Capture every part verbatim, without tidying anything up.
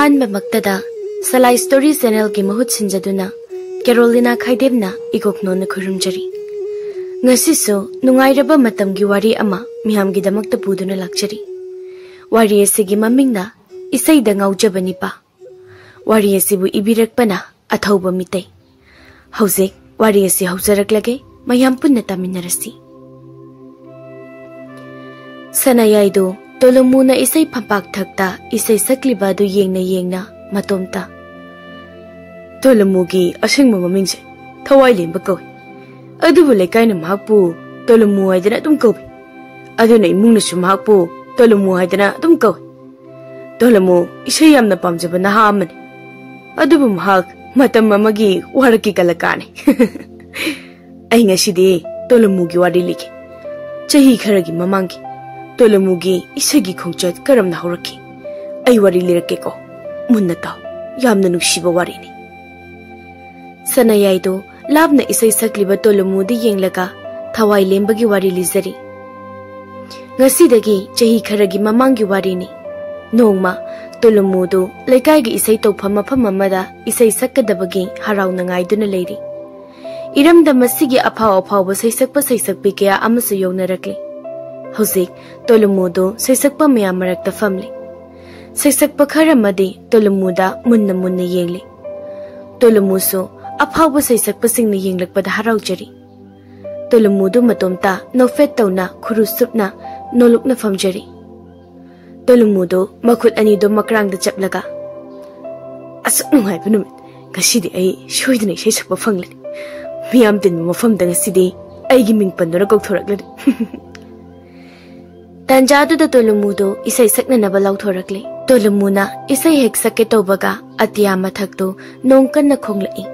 ꯑꯍꯥꯟꯕꯃꯛꯇꯗ ꯁꯂꯥꯏ story ꯆꯦꯅꯦꯜꯒꯤ ꯃꯍꯨꯠ ꯁꯤꯟꯖꯗꯨꯅ ꯀꯦꯔꯣꯂꯤꯅꯥ ꯈꯥꯏꯗꯦꯝꯅ ꯏꯀꯣꯛꯅꯣꯅ ꯈꯨꯔꯨꯝꯖꯔꯤ꯫ ꯉꯁꯤꯁꯨ ꯅꯨꯡꯉꯥꯏꯔꯕ ꯃꯇꯝꯒꯤ ꯋꯥꯔꯤ ꯑꯃ ꯃꯤꯌꯥꯝꯒꯤꯗꯃꯛꯇ ꯄꯨꯗꯨꯅ ꯂꯥꯛꯆꯔꯤ꯫ ꯋꯥꯔꯤ ꯑꯁꯤꯒꯤ ꯃꯃꯤꯡꯅ ꯏꯁꯩꯗ ꯉꯥꯎꯖꯕ ꯅꯤꯄꯥ꯫ ꯋꯥꯔꯤ ꯑꯁꯤꯕꯨ ꯏꯕꯤꯔꯛꯄꯅ ꯑꯊꯧꯕ ꯃꯤꯇꯩ꯫ ꯍꯧꯖꯤꯛ ꯋꯥꯔꯤ ꯑꯁꯤ ꯍꯧꯖꯔꯛꯂꯒꯦ, ꯃꯌꯥꯝ ꯄꯨꯟꯅ ꯇꯥꯃꯤꯟꯅꯔꯁꯤ꯫ ꯁꯅꯥꯌꯥꯏꯗꯨ ꯇꯣꯂꯨꯃꯨꯅ ꯏꯁꯩ ꯐꯝꯄꯥꯛ ꯊꯛꯇ ꯏꯁꯩ ꯁꯛꯂꯤꯕ ꯑꯗꯨ ꯌꯦꯡꯅ ꯌꯦꯡꯅ ꯃꯇꯣꯝꯇ, "ꯇꯣꯂꯨꯃꯨꯒꯤ ꯑꯁꯦꯡꯕ ꯃꯃꯤꯡꯁꯦ ꯊꯋꯥꯏ ꯂꯦꯝꯕ ꯀꯧꯏ, ꯑꯗꯨꯕꯨ ꯂꯩꯀꯥꯏꯅ ꯃꯍꯥꯛꯄꯨ ꯇꯣꯂꯨꯃꯨ ꯍꯥꯏꯗꯅ ꯑꯗꯨꯝ ꯀꯧꯏ꯫ ꯑꯗꯨꯅ ꯏꯃꯨꯡꯅꯁꯨ ꯃꯍꯥꯛꯄꯨ ꯇꯣꯂꯨꯃꯨ ꯍꯥꯏꯗꯅ ꯑꯗꯨꯝ ꯀꯧꯏ꯫ ꯇꯣꯂꯨꯃꯨ ꯏꯁꯩ ꯌꯥꯝꯅ ꯄꯥꯝꯖꯕ ꯅꯍꯥ ꯑꯃꯅꯤ, ꯑꯗꯨꯕꯨ ꯃꯍꯥꯛ ꯃꯇꯝ ꯑꯃꯒꯤ ꯋꯥꯔꯛꯀꯤ ꯀꯂꯥꯀꯥꯔꯅꯤ꯫" ꯑꯩ ꯉꯁꯤꯗꯤ ꯇꯣꯂꯨꯃꯨꯒꯤ ꯋꯥꯔꯤ ꯂꯤꯒꯦ꯫ ꯆꯍꯤ ꯈꯔꯒꯤ ꯃꯃꯥꯡꯒꯤ ꯇꯣꯂꯨꯃꯨꯒꯤ ꯏꯁꯩꯒꯤ ꯈꯣꯡꯆꯠ ꯀꯔꯝꯅ ꯍꯧꯔꯛꯈꯤ, ꯑꯩ ꯋꯥꯔꯤ ꯂꯤꯔꯛꯀꯦꯀꯣ꯫ ꯃꯨꯟꯅ ꯇꯥꯎ, ꯌꯥꯝꯅ ꯅꯨꯡꯁꯤꯕ ꯋꯥꯔꯤꯅꯤ꯫ ꯁꯅꯥꯌꯥꯏꯗꯨ ꯂꯥꯞꯅ ꯏꯁꯩ ꯁꯛꯂꯤꯕ ꯇꯣꯂꯨꯃꯨꯗ ꯌꯦꯡꯂꯒ ꯊꯋꯥꯏ ꯂꯦꯝꯕꯒꯤ ꯋꯥꯔꯤ ꯂꯤꯖꯔꯤ꯫ ꯉꯁꯤꯗꯒꯤ ꯆꯍꯤ ꯈꯔꯒꯤ ꯃꯃꯥꯡꯒꯤ ꯋꯥꯔꯤꯅꯤ꯫ ꯅꯣꯡꯃ ꯇꯣꯂꯨꯃꯨꯗꯨ ꯂꯩꯀꯥꯏꯒꯤ ꯏꯁꯩ ꯇꯧꯐꯝ ꯃꯐꯝ ꯑꯃꯗ ꯏꯁꯩ ꯁꯛꯀꯗꯕꯒꯤ ꯍꯔꯥꯎꯅ ꯉꯥꯏꯗꯨꯅ ꯂꯩꯔꯤ꯫ ꯏꯔꯝꯗꯝ ꯑꯁꯤꯒꯤ ꯑꯐꯥꯎ ꯑꯐꯥꯎꯕ ꯁꯩꯁꯛꯄ ꯁꯩꯁꯛꯄꯤ ꯀꯌꯥ ꯑꯃꯁꯨ ꯌꯧꯅꯔꯛꯂꯤ꯫ ꯍꯧꯖꯤꯛ ꯇꯣꯂꯨꯃꯨꯗꯨ ꯁꯩꯁꯛꯄ ꯃꯌꯥꯝ ꯃꯔꯛꯇ ꯐꯝꯂꯤ꯫ ꯁꯩꯁꯛꯄ ꯈꯔ ꯑꯃꯗꯤ ꯇꯣꯂꯨꯃꯨꯗ ꯃꯨꯟꯅ ꯃꯨꯟꯅ ꯌꯦꯡꯂꯤ꯫ ꯇꯣꯂꯨꯃꯨꯁꯨ ꯑꯐꯥꯎꯕ ꯁꯩꯁꯛꯄꯁꯤꯡꯅ ꯌꯦꯡꯂꯛꯄꯗ ꯍꯔꯥꯎꯖꯔꯤ꯫ ꯇꯣꯂꯨꯃꯨꯗꯨ ꯃꯇꯣꯝꯇ ꯅꯣꯛꯐꯦꯠ ꯇꯧꯅ ꯈꯨꯔꯨ ꯁꯨꯞꯅ ꯅꯣꯂꯨꯛꯅ ꯐꯝꯖꯔꯤ꯫ ꯇꯣꯂꯨꯃꯨꯗꯨ ꯃꯈꯨꯠ ꯑꯅꯤꯗꯨ ꯃꯀ꯭ꯔꯥꯡꯗ ꯆꯞꯂꯒ, "ꯑꯁꯨꯛ ꯅꯨꯡꯉꯥꯏꯕ ꯅꯨꯃꯤꯠ, ꯉꯁꯤꯗꯤ ꯑꯩ ꯁꯣꯏꯗꯅ ꯏꯁꯩ ꯁꯛꯄ ꯐꯪꯂꯅꯤ꯫ ꯃꯤꯌꯥꯝ ꯇꯤꯟꯕ ꯃꯐꯝꯗ ꯉꯁꯤꯗꯤ ꯑꯩꯒꯤ ꯃꯤꯡ ꯄꯟꯗꯨꯅ ꯀꯧꯊꯣꯔꯛꯂꯅꯤ꯫" ꯇꯥꯟꯖꯥꯗꯨꯗ ꯇꯣꯂꯨꯃꯨꯗꯨ ꯏꯁꯩ ꯁꯛꯅꯅꯕ ꯂꯥꯎꯊꯣꯔꯛꯂꯦ꯫ ꯇꯣꯂꯨꯃꯨꯅ ꯏꯁꯩ ꯍꯦꯛ ꯁꯛꯀꯦ ꯇꯧꯕꯒ ꯑꯇꯤꯌꯥ ꯃꯊꯛꯇꯨ ꯅꯣꯡ ꯀꯟꯅ ꯈꯣꯡꯂꯛꯏ꯫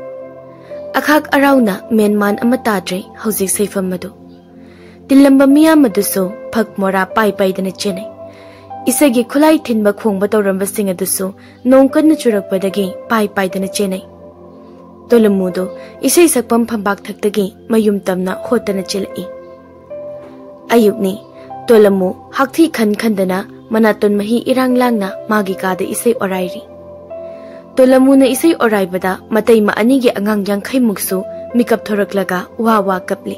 ꯑꯈꯥꯛ ꯑꯔꯥꯎꯅ ꯃꯦꯟꯃꯥꯟ ꯑꯃ ꯇꯥꯗ꯭ꯔꯦ ꯍꯧꯖꯤꯛ ꯁꯩꯐꯝ ꯑꯗꯨ꯫ ꯇꯤꯜꯂꯝꯕ ꯃꯤꯌꯥꯝ ꯑꯗꯨꯁꯨ ꯐꯛ ꯃꯣꯔꯥ ꯄꯥꯏ ꯄꯥꯏꯗꯅ ꯆꯦꯟꯅꯩ꯫ ꯏꯁꯩꯒꯤ ꯈꯨꯠꯂꯥꯏ ꯊꯤꯟꯕ ꯈꯣꯡꯕ ꯇꯧꯔꯝꯕꯁꯤꯡ ꯑꯗꯨꯁꯨ ꯅꯣꯡ ꯀꯟꯅ ꯆꯨꯔꯛꯄꯗꯒꯤ ꯄꯥꯏ ꯄꯥꯏꯗꯅ ꯆꯦꯟꯅꯩ꯫ ꯇꯣꯂꯨꯃꯨꯗꯨ ꯏꯁꯩ ꯁꯛꯐꯝ ꯐꯝꯄꯥꯛ ꯊꯛꯇꯒꯤ ꯃꯌꯨꯝ ꯇꯝꯅ ꯍꯣꯠꯇꯅ ꯆꯦꯜꯂꯛꯏ꯫ ꯑꯌꯨꯛꯅꯤ꯫ ꯇꯣꯂꯨꯃꯨ ꯍꯥꯛꯊꯤ ꯈꯟ ꯈꯟꯗꯅ ꯃꯅꯥꯇꯣꯟ ꯃꯍꯤ ꯏꯔꯥꯡ ꯂꯥꯡꯅ ꯃꯥꯒꯤ ꯀꯥꯗ ꯏꯁꯩ ꯑꯣꯔꯥꯏꯔꯤ꯫ ꯇꯣꯂꯃꯨꯅ ꯏꯁꯩ ꯑꯣꯔꯥꯏꯕꯗ ꯃꯇꯩꯃ ꯑꯅꯤꯒꯤ ꯑꯉꯥꯡ ꯌꯥꯡꯈꯩꯃꯨꯛꯁꯨ ꯃꯤꯀꯞ ꯊꯣꯔꯛꯂꯒ ꯋꯥ ꯋꯥ ꯀꯞꯂꯤ꯫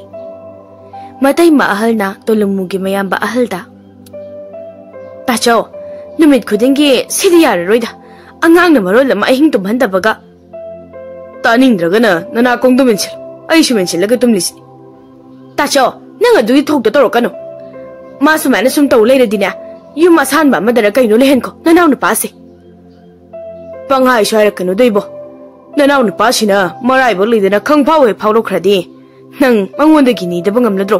ꯃꯇꯩꯃ ꯑꯍꯜꯅ ꯇꯣꯂꯃꯨꯒꯤ ꯃꯌꯥꯝꯕ ꯑꯍꯜꯗ, "ꯇꯥꯆꯧ, ꯅꯨꯃꯤꯠ ꯈꯨꯗꯤꯡꯒꯤ ꯁꯤꯗꯤ ꯌꯥꯔꯔꯣꯏꯗ꯫ ꯑꯉꯥꯡꯅ ꯃꯔꯣꯜ ꯑꯃ ꯑꯍꯤꯡ ꯇꯨꯝꯍꯟꯗꯕꯒ꯫ ꯇꯥꯅꯤꯡꯗ꯭ꯔꯒꯅ ꯅꯅꯥꯀꯣꯡꯗꯣ ꯃꯦꯟꯁꯤꯜꯂꯨ, ꯑꯩꯁꯨ ꯃꯦꯟꯁꯤꯜꯂꯒ ꯇꯨꯝꯂꯤꯁꯤꯅꯤ꯫ ꯇꯥꯆꯧ, ꯅꯪ ꯑꯗꯨꯒꯤ ꯊꯣꯛꯇꯣ ꯇꯧꯔꯛꯀꯅꯨ꯫ ꯃꯥ ꯁꯨꯃꯥꯏꯅ ꯁꯨꯝ ꯇꯧ ꯂꯩꯔꯗꯤꯅꯦ, ꯌꯨꯝ ꯑꯁꯥꯟꯕ ꯑꯃꯗꯔ ꯀꯩꯅꯣ ꯂꯩꯍꯟꯈꯣ, ꯅꯅꯥꯎ ꯅꯨꯄꯥꯁꯦ꯫ ꯄꯪꯍꯥꯏꯁꯨ ꯍꯥꯏꯔꯛꯀꯅꯨꯗ ꯏꯕꯣ꯫ ꯅꯅꯥꯎ ꯅꯨꯄꯥꯁꯤꯅ ꯃꯔꯥꯏꯕꯛ ꯂꯩꯗꯅ ꯈꯪꯐꯥꯎ ꯍꯦꯛ ꯐꯥꯎꯔꯛꯈ꯭ꯔꯗꯤ ꯅꯪ ꯃꯉꯣꯟꯗꯒꯤ ꯅꯤꯗꯕ ꯉꯝꯂꯗ꯭ꯔꯣ?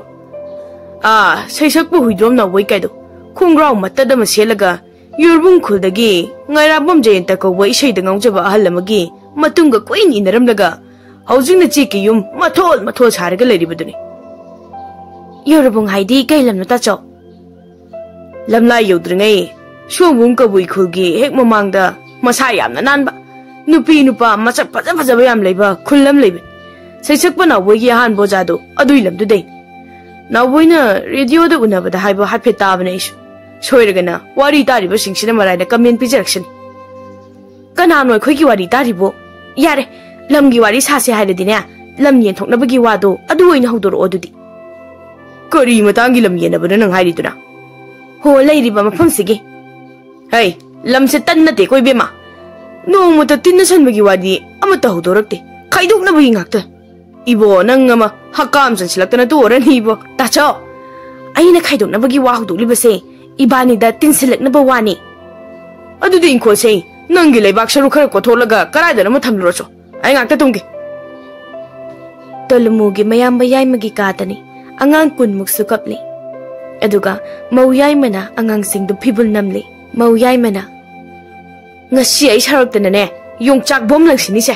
ꯑꯥ, ꯁꯩꯁꯛꯄ ꯍꯨꯏꯗ꯭ꯔꯣꯝ ꯅꯥꯎꯕꯣꯏ ꯀꯥꯏꯗꯣ ꯈꯣꯡꯒ꯭ꯔꯥꯎ ꯃꯇꯠ ꯑꯃ ꯁꯦꯠꯂꯒ ꯌꯨꯔꯕꯨꯡ ꯈꯨꯜꯗꯒꯤ ꯉꯥꯏꯔꯥꯝꯕꯝ ꯖꯌꯟꯇ ꯀꯧꯕ ꯏꯁꯩꯗ ꯉꯥꯎꯖꯕ ꯑꯍꯜ ꯑꯃꯒꯤ ꯃꯇꯨꯡꯒ ꯀꯨꯏꯅ ꯏꯟꯅꯔꯝꯂꯒ ꯍꯧꯖꯤꯛꯅ ꯆꯦꯛꯀꯤ ꯌꯨꯝ ꯃꯊꯣꯜ ꯃꯊꯣꯜ ꯁꯥꯔꯒ ꯂꯩꯔꯤꯕꯗꯨꯅꯤ꯫ ꯌꯨꯔꯕꯨꯡ ꯍꯥꯏꯗꯤ ꯀꯩ ꯂꯝꯅꯣ ꯇꯥꯆꯧ? ꯂꯝꯂꯥꯏ ꯌꯧꯗ꯭ꯔꯤꯉꯩ ꯁꯣꯝꯕꯨꯡ ꯀꯕꯨꯏ ꯈꯨꯜꯒꯤ ꯍꯦꯛ ꯃꯃꯥꯡꯗ ꯃꯁꯥ ꯌꯥꯝꯅ ꯅꯥꯟꯕ, ꯅꯨꯄꯤ ꯅꯨꯄꯥ ꯃꯁꯛ ꯐꯖ ꯐꯖꯕ ꯌꯥꯝ ꯂꯩꯕ ꯈꯨꯜ ꯑꯃ ꯂꯩꯕꯅꯤ꯫ ꯁꯩꯁꯛꯄ ꯅꯥꯎꯕꯣꯏꯒꯤ ꯑꯍꯥꯟꯕ ꯑꯣꯖꯥꯗꯣ ꯑꯗꯨꯏ ꯂꯝꯗꯨꯗꯩꯅꯤ꯫ ꯅꯥꯎꯕꯣꯏꯅ ꯔꯦꯗꯤꯑꯣꯗ ꯎꯅꯕꯗ ꯍꯥꯏꯕ ꯍꯥꯏꯐꯦꯠ ꯇꯥꯕꯅꯦ ꯑꯩꯁꯨ꯫ ꯁꯣꯏꯔꯒꯅ ꯋꯥꯔꯤ ꯇꯥꯔꯤꯕꯁꯤꯡꯁꯤꯅ ꯃꯔꯥꯏꯅ ꯀꯃꯦꯟ ꯄꯤꯖꯔꯛꯁꯅꯤ꯫ ꯀꯅꯥꯅꯣ ꯑꯩꯈꯣꯏꯒꯤ ꯋꯥꯔꯤ ꯇꯥꯔꯤꯕꯣ? ꯌꯥꯔꯦ, ꯂꯝꯒꯤ ꯋꯥꯔꯤ ꯁꯥꯁꯦ ꯍꯥꯏꯔꯗꯤꯅꯦ, ꯂꯝ ꯌꯦꯟꯊꯣꯛꯅꯕꯒꯤ ꯋꯥꯗꯣ ꯑꯗꯨ ꯑꯣꯏꯅ ꯍꯧꯗꯣꯔꯛꯑꯣ ꯑꯗꯨꯗꯤ꯫ ꯀꯔꯤ ꯃꯇꯥꯡꯒꯤ ꯂꯝ ꯌꯦꯟꯅꯕꯅꯣ ꯅꯪ ꯍꯥꯏꯔꯤꯗꯨꯅ? ꯍꯣ, ꯂꯩꯔꯤꯕ ꯃꯐꯝꯁꯤꯒꯤ꯫ ꯍꯩ, ꯂꯝꯁꯦ ꯇꯟ ꯅꯠꯇꯦꯀꯣ ꯏꯕꯦꯝꯃ꯫ ꯅꯣꯡꯃꯇ ꯇꯤꯟꯅ ꯁꯟꯕꯒꯤ ꯋꯥꯗꯤ ꯑꯃꯠꯇ ꯍꯧꯗꯣꯔꯛꯇꯦ꯫ ꯈꯥꯏꯗꯣꯛꯅꯕꯒꯤ ꯉꯥꯛꯇ꯫ ꯏꯕꯣ, ꯅꯪ ꯑꯃ ꯍꯛꯀꯥꯝ ꯆꯟꯁꯤꯜꯂꯛꯇꯅ ꯇꯣꯛꯑꯔꯅꯤ ꯏꯕꯣ꯫ ꯇꯥꯆꯧ, ꯑꯩꯅ ꯈꯥꯏꯗꯣꯛꯅꯕꯒꯤ ꯋꯥ ꯍꯧꯗꯣꯛꯂꯤꯕꯁꯦ ꯏꯕꯥꯅꯤꯗ ꯇꯤꯟꯁꯤꯜꯂꯛꯅꯕ ꯋꯥꯅꯤ꯫ ꯑꯗꯨꯗꯤ ꯏꯪꯈꯣꯜꯁꯦ ꯅꯪꯒꯤ ꯂꯩꯕꯥꯛ ꯁꯔꯨ ꯈꯔ ꯀꯣꯊꯣꯛꯂꯒ ꯀꯗꯥꯏꯗꯅꯣ ꯑꯃ ꯊꯝꯂꯨꯔꯣꯁꯨ꯫ ꯑꯩ ꯉꯥꯛꯇ ꯇꯨꯝꯒꯦ꯫ ꯇꯣꯂꯨꯃꯨꯒꯤ ꯃꯌꯥꯝꯕ ꯌꯥꯏꯃꯒꯤ ꯀꯥꯗꯅꯤ꯫ ꯑꯉꯥꯡ ꯀꯨꯟꯃꯨꯛꯁꯨ ꯀꯞꯂꯤ꯫ ꯑꯗꯨꯒ ꯃꯧ ꯌꯥꯏꯃꯅ ꯑꯉꯥꯡꯁꯤꯡꯗꯨ ꯐꯤꯕꯨꯜ ꯅꯝꯂꯤ꯫ ꯃꯧ ꯌꯥꯏꯃꯅ, "ꯉꯁꯤ ꯑꯩ ꯁꯥꯎꯔꯛꯇꯅꯅꯦ, ꯌꯣꯡꯆꯥꯛ ꯕꯣꯝ ꯂꯪꯁꯤꯟꯅꯤꯁꯦ꯫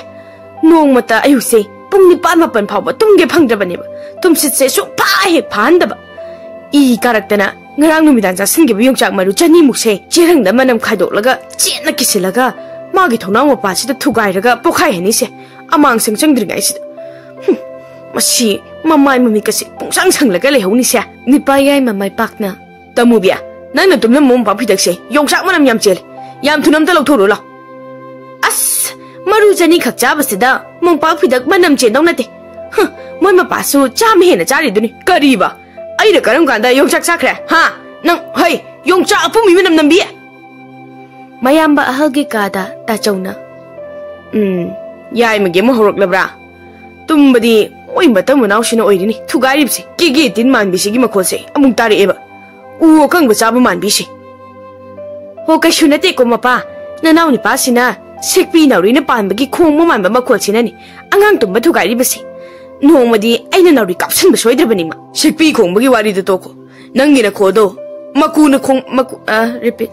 ꯅꯣꯡꯃꯇ ꯑꯌꯨꯛꯁꯦ ꯄꯨꯡ ꯅꯤꯄꯥꯟ ꯃꯥꯄꯟ ꯐꯥꯎꯕ ꯇꯨꯝꯒꯦ ꯐꯪꯗ꯭ꯔꯕꯅꯦꯕ꯫ ꯇꯨꯝꯁꯤꯠꯁꯦ ꯁꯨꯡꯐꯥ ꯍꯦꯛ ꯐꯥꯍꯟꯗꯕ꯫ ꯏ ꯀꯥꯔꯛꯇꯅ ꯉꯔꯥꯡ ꯅꯨꯃꯤꯗꯥꯡ ꯆꯥꯁꯤꯟꯈꯤꯕ ꯌꯣꯡꯆꯥꯛ ꯃꯔꯨ ꯆꯅꯤꯃꯨꯛꯁꯦ ꯆꯦꯔꯪꯗ ꯃꯅꯝ ꯈꯥꯏꯗꯣꯛꯂꯒ ꯆꯦꯠꯅ ꯀꯤꯁꯤꯜꯂꯒ ꯃꯥꯒꯤ ꯊꯣꯡꯅꯥꯎ ꯃꯄꯥꯁꯤꯗ ꯊꯨꯒꯥꯏꯔꯒ ꯄꯣꯛꯈꯥꯏꯍꯟꯅꯤꯁꯦ꯫ ꯑꯃꯥꯡꯁꯪ ꯆꯪꯗ꯭ꯔꯤꯉꯩꯁꯤꯗ꯫ ꯍꯨꯝ, ꯃꯁꯤ ꯃꯃꯥꯏ ꯃꯃꯤꯠꯀꯁꯦ ꯄꯨꯡꯁꯪ ꯁꯪꯂꯒ ꯂꯩꯍꯧꯅꯤꯁꯦ꯫" ꯅꯤꯄꯥ ꯌꯥꯏꯃ ꯃꯥꯏ ꯄꯥꯛꯅ, "ꯇꯃꯨꯕꯤ, ꯅꯪꯅ ꯇꯨꯝꯂꯝꯕ ꯃꯣꯝꯄꯥꯛ ꯐꯤꯗꯛꯁꯦ ꯌꯣꯡꯆꯥꯛ ꯃꯅꯝ ꯌꯥꯝ ꯆꯦꯜꯂꯦ꯫ ꯌꯥꯝ ꯊꯨꯅ ꯑꯝꯇ ꯂꯧꯊꯣꯛꯎꯔꯣ ꯂꯥꯎ꯫" "ꯑꯁ, ꯃꯔꯨ ꯆꯅꯤꯈꯛ ꯆꯥꯕꯁꯤꯗ ꯃꯣꯝꯄꯥꯛ ꯐꯤꯗꯛ ꯃꯅꯝ ꯆꯦꯟꯗꯧ ꯅꯠꯇꯦ꯫ ꯍ, ꯃꯣꯏ ꯃꯄꯥꯁꯨ ꯆꯥꯝꯃ ꯍꯦꯟꯅ ꯆꯥꯔꯤꯗꯨꯅꯤ꯫ ꯀꯔꯤꯕ? ꯑꯩꯅ ꯀꯔꯝ ꯀꯥꯟꯗ ꯌꯣꯡꯆꯥꯛ ꯆꯥꯈ꯭ꯔꯦ? ꯍꯥ? ꯅꯪ, ꯍꯩ, ꯌꯣꯡꯆꯥꯛ ꯑꯄꯨꯝꯕꯤ ꯃꯅꯝ ꯅꯝꯕꯤ? ꯃꯌꯥꯝꯕ ꯑꯍꯜꯒꯤ ꯀꯥꯗ ꯇꯥꯆꯧꯅ, "ꯎꯝ, ꯌꯥꯏꯃꯒꯤ ꯑꯃꯨꯛ ꯍꯧꯔꯛꯂꯕ꯭ꯔꯥ? ꯇꯨꯝꯕꯗꯤ ꯃꯣꯏ ꯃꯇꯝ ꯃꯅꯥꯎꯁꯤꯅ ꯑꯣꯏꯔꯤꯅꯤ ꯊꯨꯒꯥꯏꯔꯤꯕꯁꯦ꯫ ꯀꯦꯒꯦ ꯇꯤꯟ ꯃꯥꯟꯕꯤꯁꯤꯒꯤ ꯃꯈꯣꯜꯁꯦ ꯑꯃꯨꯛ ꯇꯥꯔꯛꯑꯦꯕ꯫ ꯎ ꯑꯀꯪꯕ ꯆꯥꯕ ꯃꯥꯟꯕꯤꯁꯦ꯫ ꯍꯣ, ꯀꯩꯁꯨ ꯅꯠꯇꯦꯀꯣ ꯃꯄꯥ, ꯅꯅꯥꯎ ꯅꯨꯄꯥꯁꯤꯅ ꯁꯦꯛꯄꯤ ꯅꯥꯎꯔꯤꯅ ꯄꯥꯟꯕꯒꯤ ꯈꯣꯡꯕ ꯃꯥꯟꯕ ꯃꯈꯣꯜꯁꯤꯅꯅꯤ ꯑꯉꯥꯡ ꯇꯨꯝꯕ ꯊꯨꯒꯥꯏꯔꯤꯕꯁꯦ꯫ ꯅꯣꯡꯃꯗꯤ ꯑꯩꯅ ꯅꯥꯎꯔꯤ ꯀꯥꯞꯁꯟꯕ ꯁꯣꯏꯗ꯭ꯔꯕꯅꯤꯃ꯫ ꯁꯦꯛꯄꯤ ꯈꯣꯡꯕꯒꯤ ꯋꯥꯔꯤꯗꯨ ꯇꯣꯛꯈꯣ꯫ ꯅꯪꯒꯤ ꯅꯈꯣꯜꯗꯣ ꯃꯀꯨꯅ ꯈꯣꯡ-, ꯃꯀꯨ-, ꯑ, repeat꯫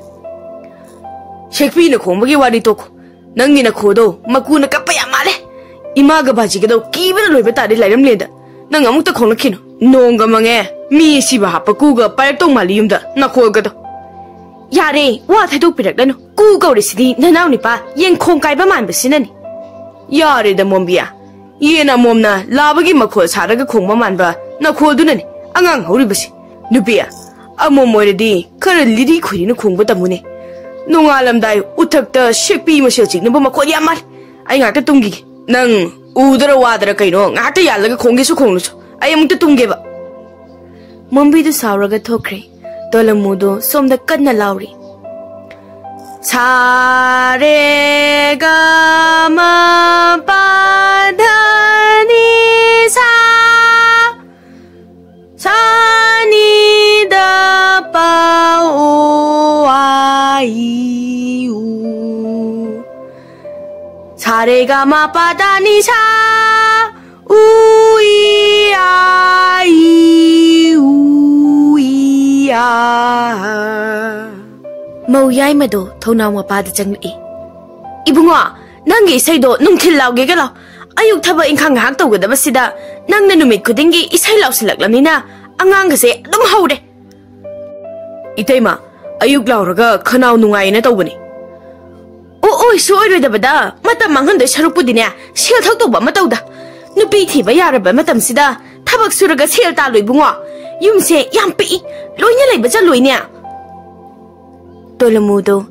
ꯁꯦꯛꯄꯤꯅ ꯈꯣꯡꯕꯒꯤ ꯋꯥꯔꯤ ꯇꯣꯛꯈꯣ꯫ ꯅꯪꯒꯤ ꯅꯈꯣꯜꯗꯣ ꯃꯀꯨꯅ ꯀꯞꯄ ꯌꯥꯝ ꯃꯥꯜꯂꯦ꯫ ꯏꯃꯥꯒ ꯕꯥꯖꯤꯒꯗꯣ ꯀꯤꯕꯅ ꯂꯣꯏꯕ ꯇꯥꯔꯦ ꯂꯥꯏꯔꯝꯂꯦꯟꯗ꯫ ꯅꯪ ꯑꯃꯨꯛꯇ ꯈꯣꯡꯂꯛꯈꯤꯅꯨ꯫ ꯅꯣꯡꯒ ꯃꯪꯉꯦ꯫ ꯃꯤ ꯑꯁꯤꯕ ꯍꯥꯞꯄ ꯀꯨꯒ ꯄꯥꯏꯔꯛꯇꯧ ꯃꯥꯜꯂꯤ ꯌꯨꯝꯗ꯫ ꯅꯈꯣꯜꯒꯗꯣ꯫ ꯌꯥꯔꯦ, ꯋꯥ ꯊꯩꯗꯣꯛꯄꯤꯔꯛꯂꯅꯨ꯫ ꯀꯨ ꯀꯧꯔꯤꯁꯤꯗꯤ ꯅꯅꯥꯎ ꯅꯨꯄꯥ ꯌꯦꯡꯈꯣꯡ ꯀꯥꯏꯕ ꯃꯥꯟꯕꯁꯤꯅꯅꯤ꯫ ꯌꯥꯔꯦꯗ ꯃꯣꯝꯕꯤꯌꯥ꯫ ꯌꯦꯟ ꯑꯃꯣꯝꯅ ꯂꯥꯕꯒꯤ ꯃꯈꯣꯜ ꯁꯥꯔꯒ ꯈꯣꯡꯕ ꯃꯥꯟꯕ ꯅꯈꯣꯜꯗꯨꯅꯅꯤ ꯑꯉꯥꯡ ꯍꯧꯔꯤꯕꯁꯤ꯫ ꯅꯨꯄꯤ, ꯑꯃꯣꯝ ꯑꯣꯏꯔꯗꯤ ꯈꯔ ꯂꯤꯔꯤ ꯈꯨꯏꯔꯤꯅ ꯈꯣꯡꯕ ꯇꯝꯃꯨꯅꯦ꯫ ꯅꯣꯡꯉꯥꯜꯂꯝꯗꯥꯏ ꯎꯊꯛꯇ ꯁꯦꯛꯄꯤ ꯃꯁꯦꯜ ꯆꯤꯛꯅꯕ ꯃꯈꯣꯜ ꯌꯥꯝ ꯃꯥꯜꯂꯤ꯫ ꯑꯩ ꯉꯥꯛꯇ ꯇꯨꯝꯈꯤꯒꯦ꯫ ꯅꯪ ꯎꯗꯔ ꯋꯥꯗꯔ ꯀꯩꯅꯣ, ꯉꯥꯏꯍꯥꯛꯇ ꯌꯥꯜꯂꯒ ꯈꯣꯡꯒꯦꯁꯨ ꯈꯣꯡꯂꯨꯁꯨ꯫ ꯑꯩ ꯑꯃꯨꯛꯇ ꯇꯨꯝꯒꯦꯕ꯫ ꯃꯣꯝꯕꯤꯗꯨ ꯁꯥꯎꯔꯒ ꯊꯣꯛꯈ꯭ꯔꯦ꯫ ꯇꯣꯂꯃꯨꯗꯣ ꯁꯣꯝꯗ ꯀꯟꯅ ꯂꯥꯎꯔꯤ꯫ ꯁꯥ ꯔꯦ ꯒ ꯃ ꯄ ꯙ ꯅꯤ ꯁꯥ꯫ ꯁꯥ ꯅꯤ ꯗ ꯄ ꯎ ꯋꯥ ꯏ ꯎ꯫ ꯁꯥ ꯔꯦ ꯒ ꯃ ꯄ ꯙ ꯅꯤ ꯁꯥ꯫ ꯎ ꯏ ꯑ ꯏ ꯎ ꯏ ꯑ꯫ ꯃꯧ ꯌꯥꯏꯃꯗꯣ ꯊꯣꯡꯅꯥꯎ ꯃꯄꯥꯗ ꯆꯪꯂꯛꯏ꯫ "ꯏꯕꯨꯡꯉꯣ, ꯅꯪꯒꯤ ꯏꯁꯩꯗꯣ ꯅꯨꯡꯊꯤꯜ ꯂꯥꯎꯒꯦꯒ ꯂꯥꯎ꯫ ꯑꯌꯨꯛ ꯊꯕꯛ ꯏꯪꯈꯥꯡ ꯉꯥꯏꯍꯥꯛ ꯇꯧꯒꯗꯕꯁꯤꯗ ꯅꯪꯅ ꯅꯨꯃꯤꯠ ꯈꯨꯗꯤꯡꯒꯤ ꯏꯁꯩ ꯂꯥꯎꯁꯤꯜꯂꯛꯂꯕꯅꯤꯅ ꯑꯉꯥꯡꯒꯁꯦ ꯑꯗꯨꯝ ꯍꯧꯔꯦ꯫" "ꯏꯇꯩꯃ, ꯑꯌꯨꯛ ꯂꯥꯎꯔꯒ ꯈꯅꯥꯎ ꯅꯨꯡꯉꯥꯏꯌꯦꯅ ꯇꯧꯕꯅꯤ꯫" "ꯑꯣ, ꯑꯣꯏꯁꯨ ꯑꯣꯏꯔꯣꯏꯗꯕꯗ ꯃꯇꯝ ꯃꯥꯡꯍꯟꯗꯣꯏ ꯁꯔꯨꯛꯄꯨꯗꯤꯅꯦ, ꯁꯦꯜ ꯊꯣꯛꯇꯧꯕ ꯑꯃ ꯇꯧꯗ꯫ ꯅꯨꯄꯤ ꯊꯤꯕ ꯌꯥꯔꯕ ꯃꯇꯝꯁꯤꯗ ꯊꯕꯛ ꯁꯨꯔꯒ ꯁꯦꯜ ꯇꯥꯜꯂꯨ ꯏꯕꯨꯡꯉꯣ꯫ ꯌꯨꯝꯁꯦ ꯌꯥꯝ ꯄꯤꯛꯏ, ꯂꯣꯏꯅ ꯂꯩꯕ ꯆꯜꯂꯣꯏꯅꯦ꯫" ꯇꯣꯂꯃꯨꯗꯣ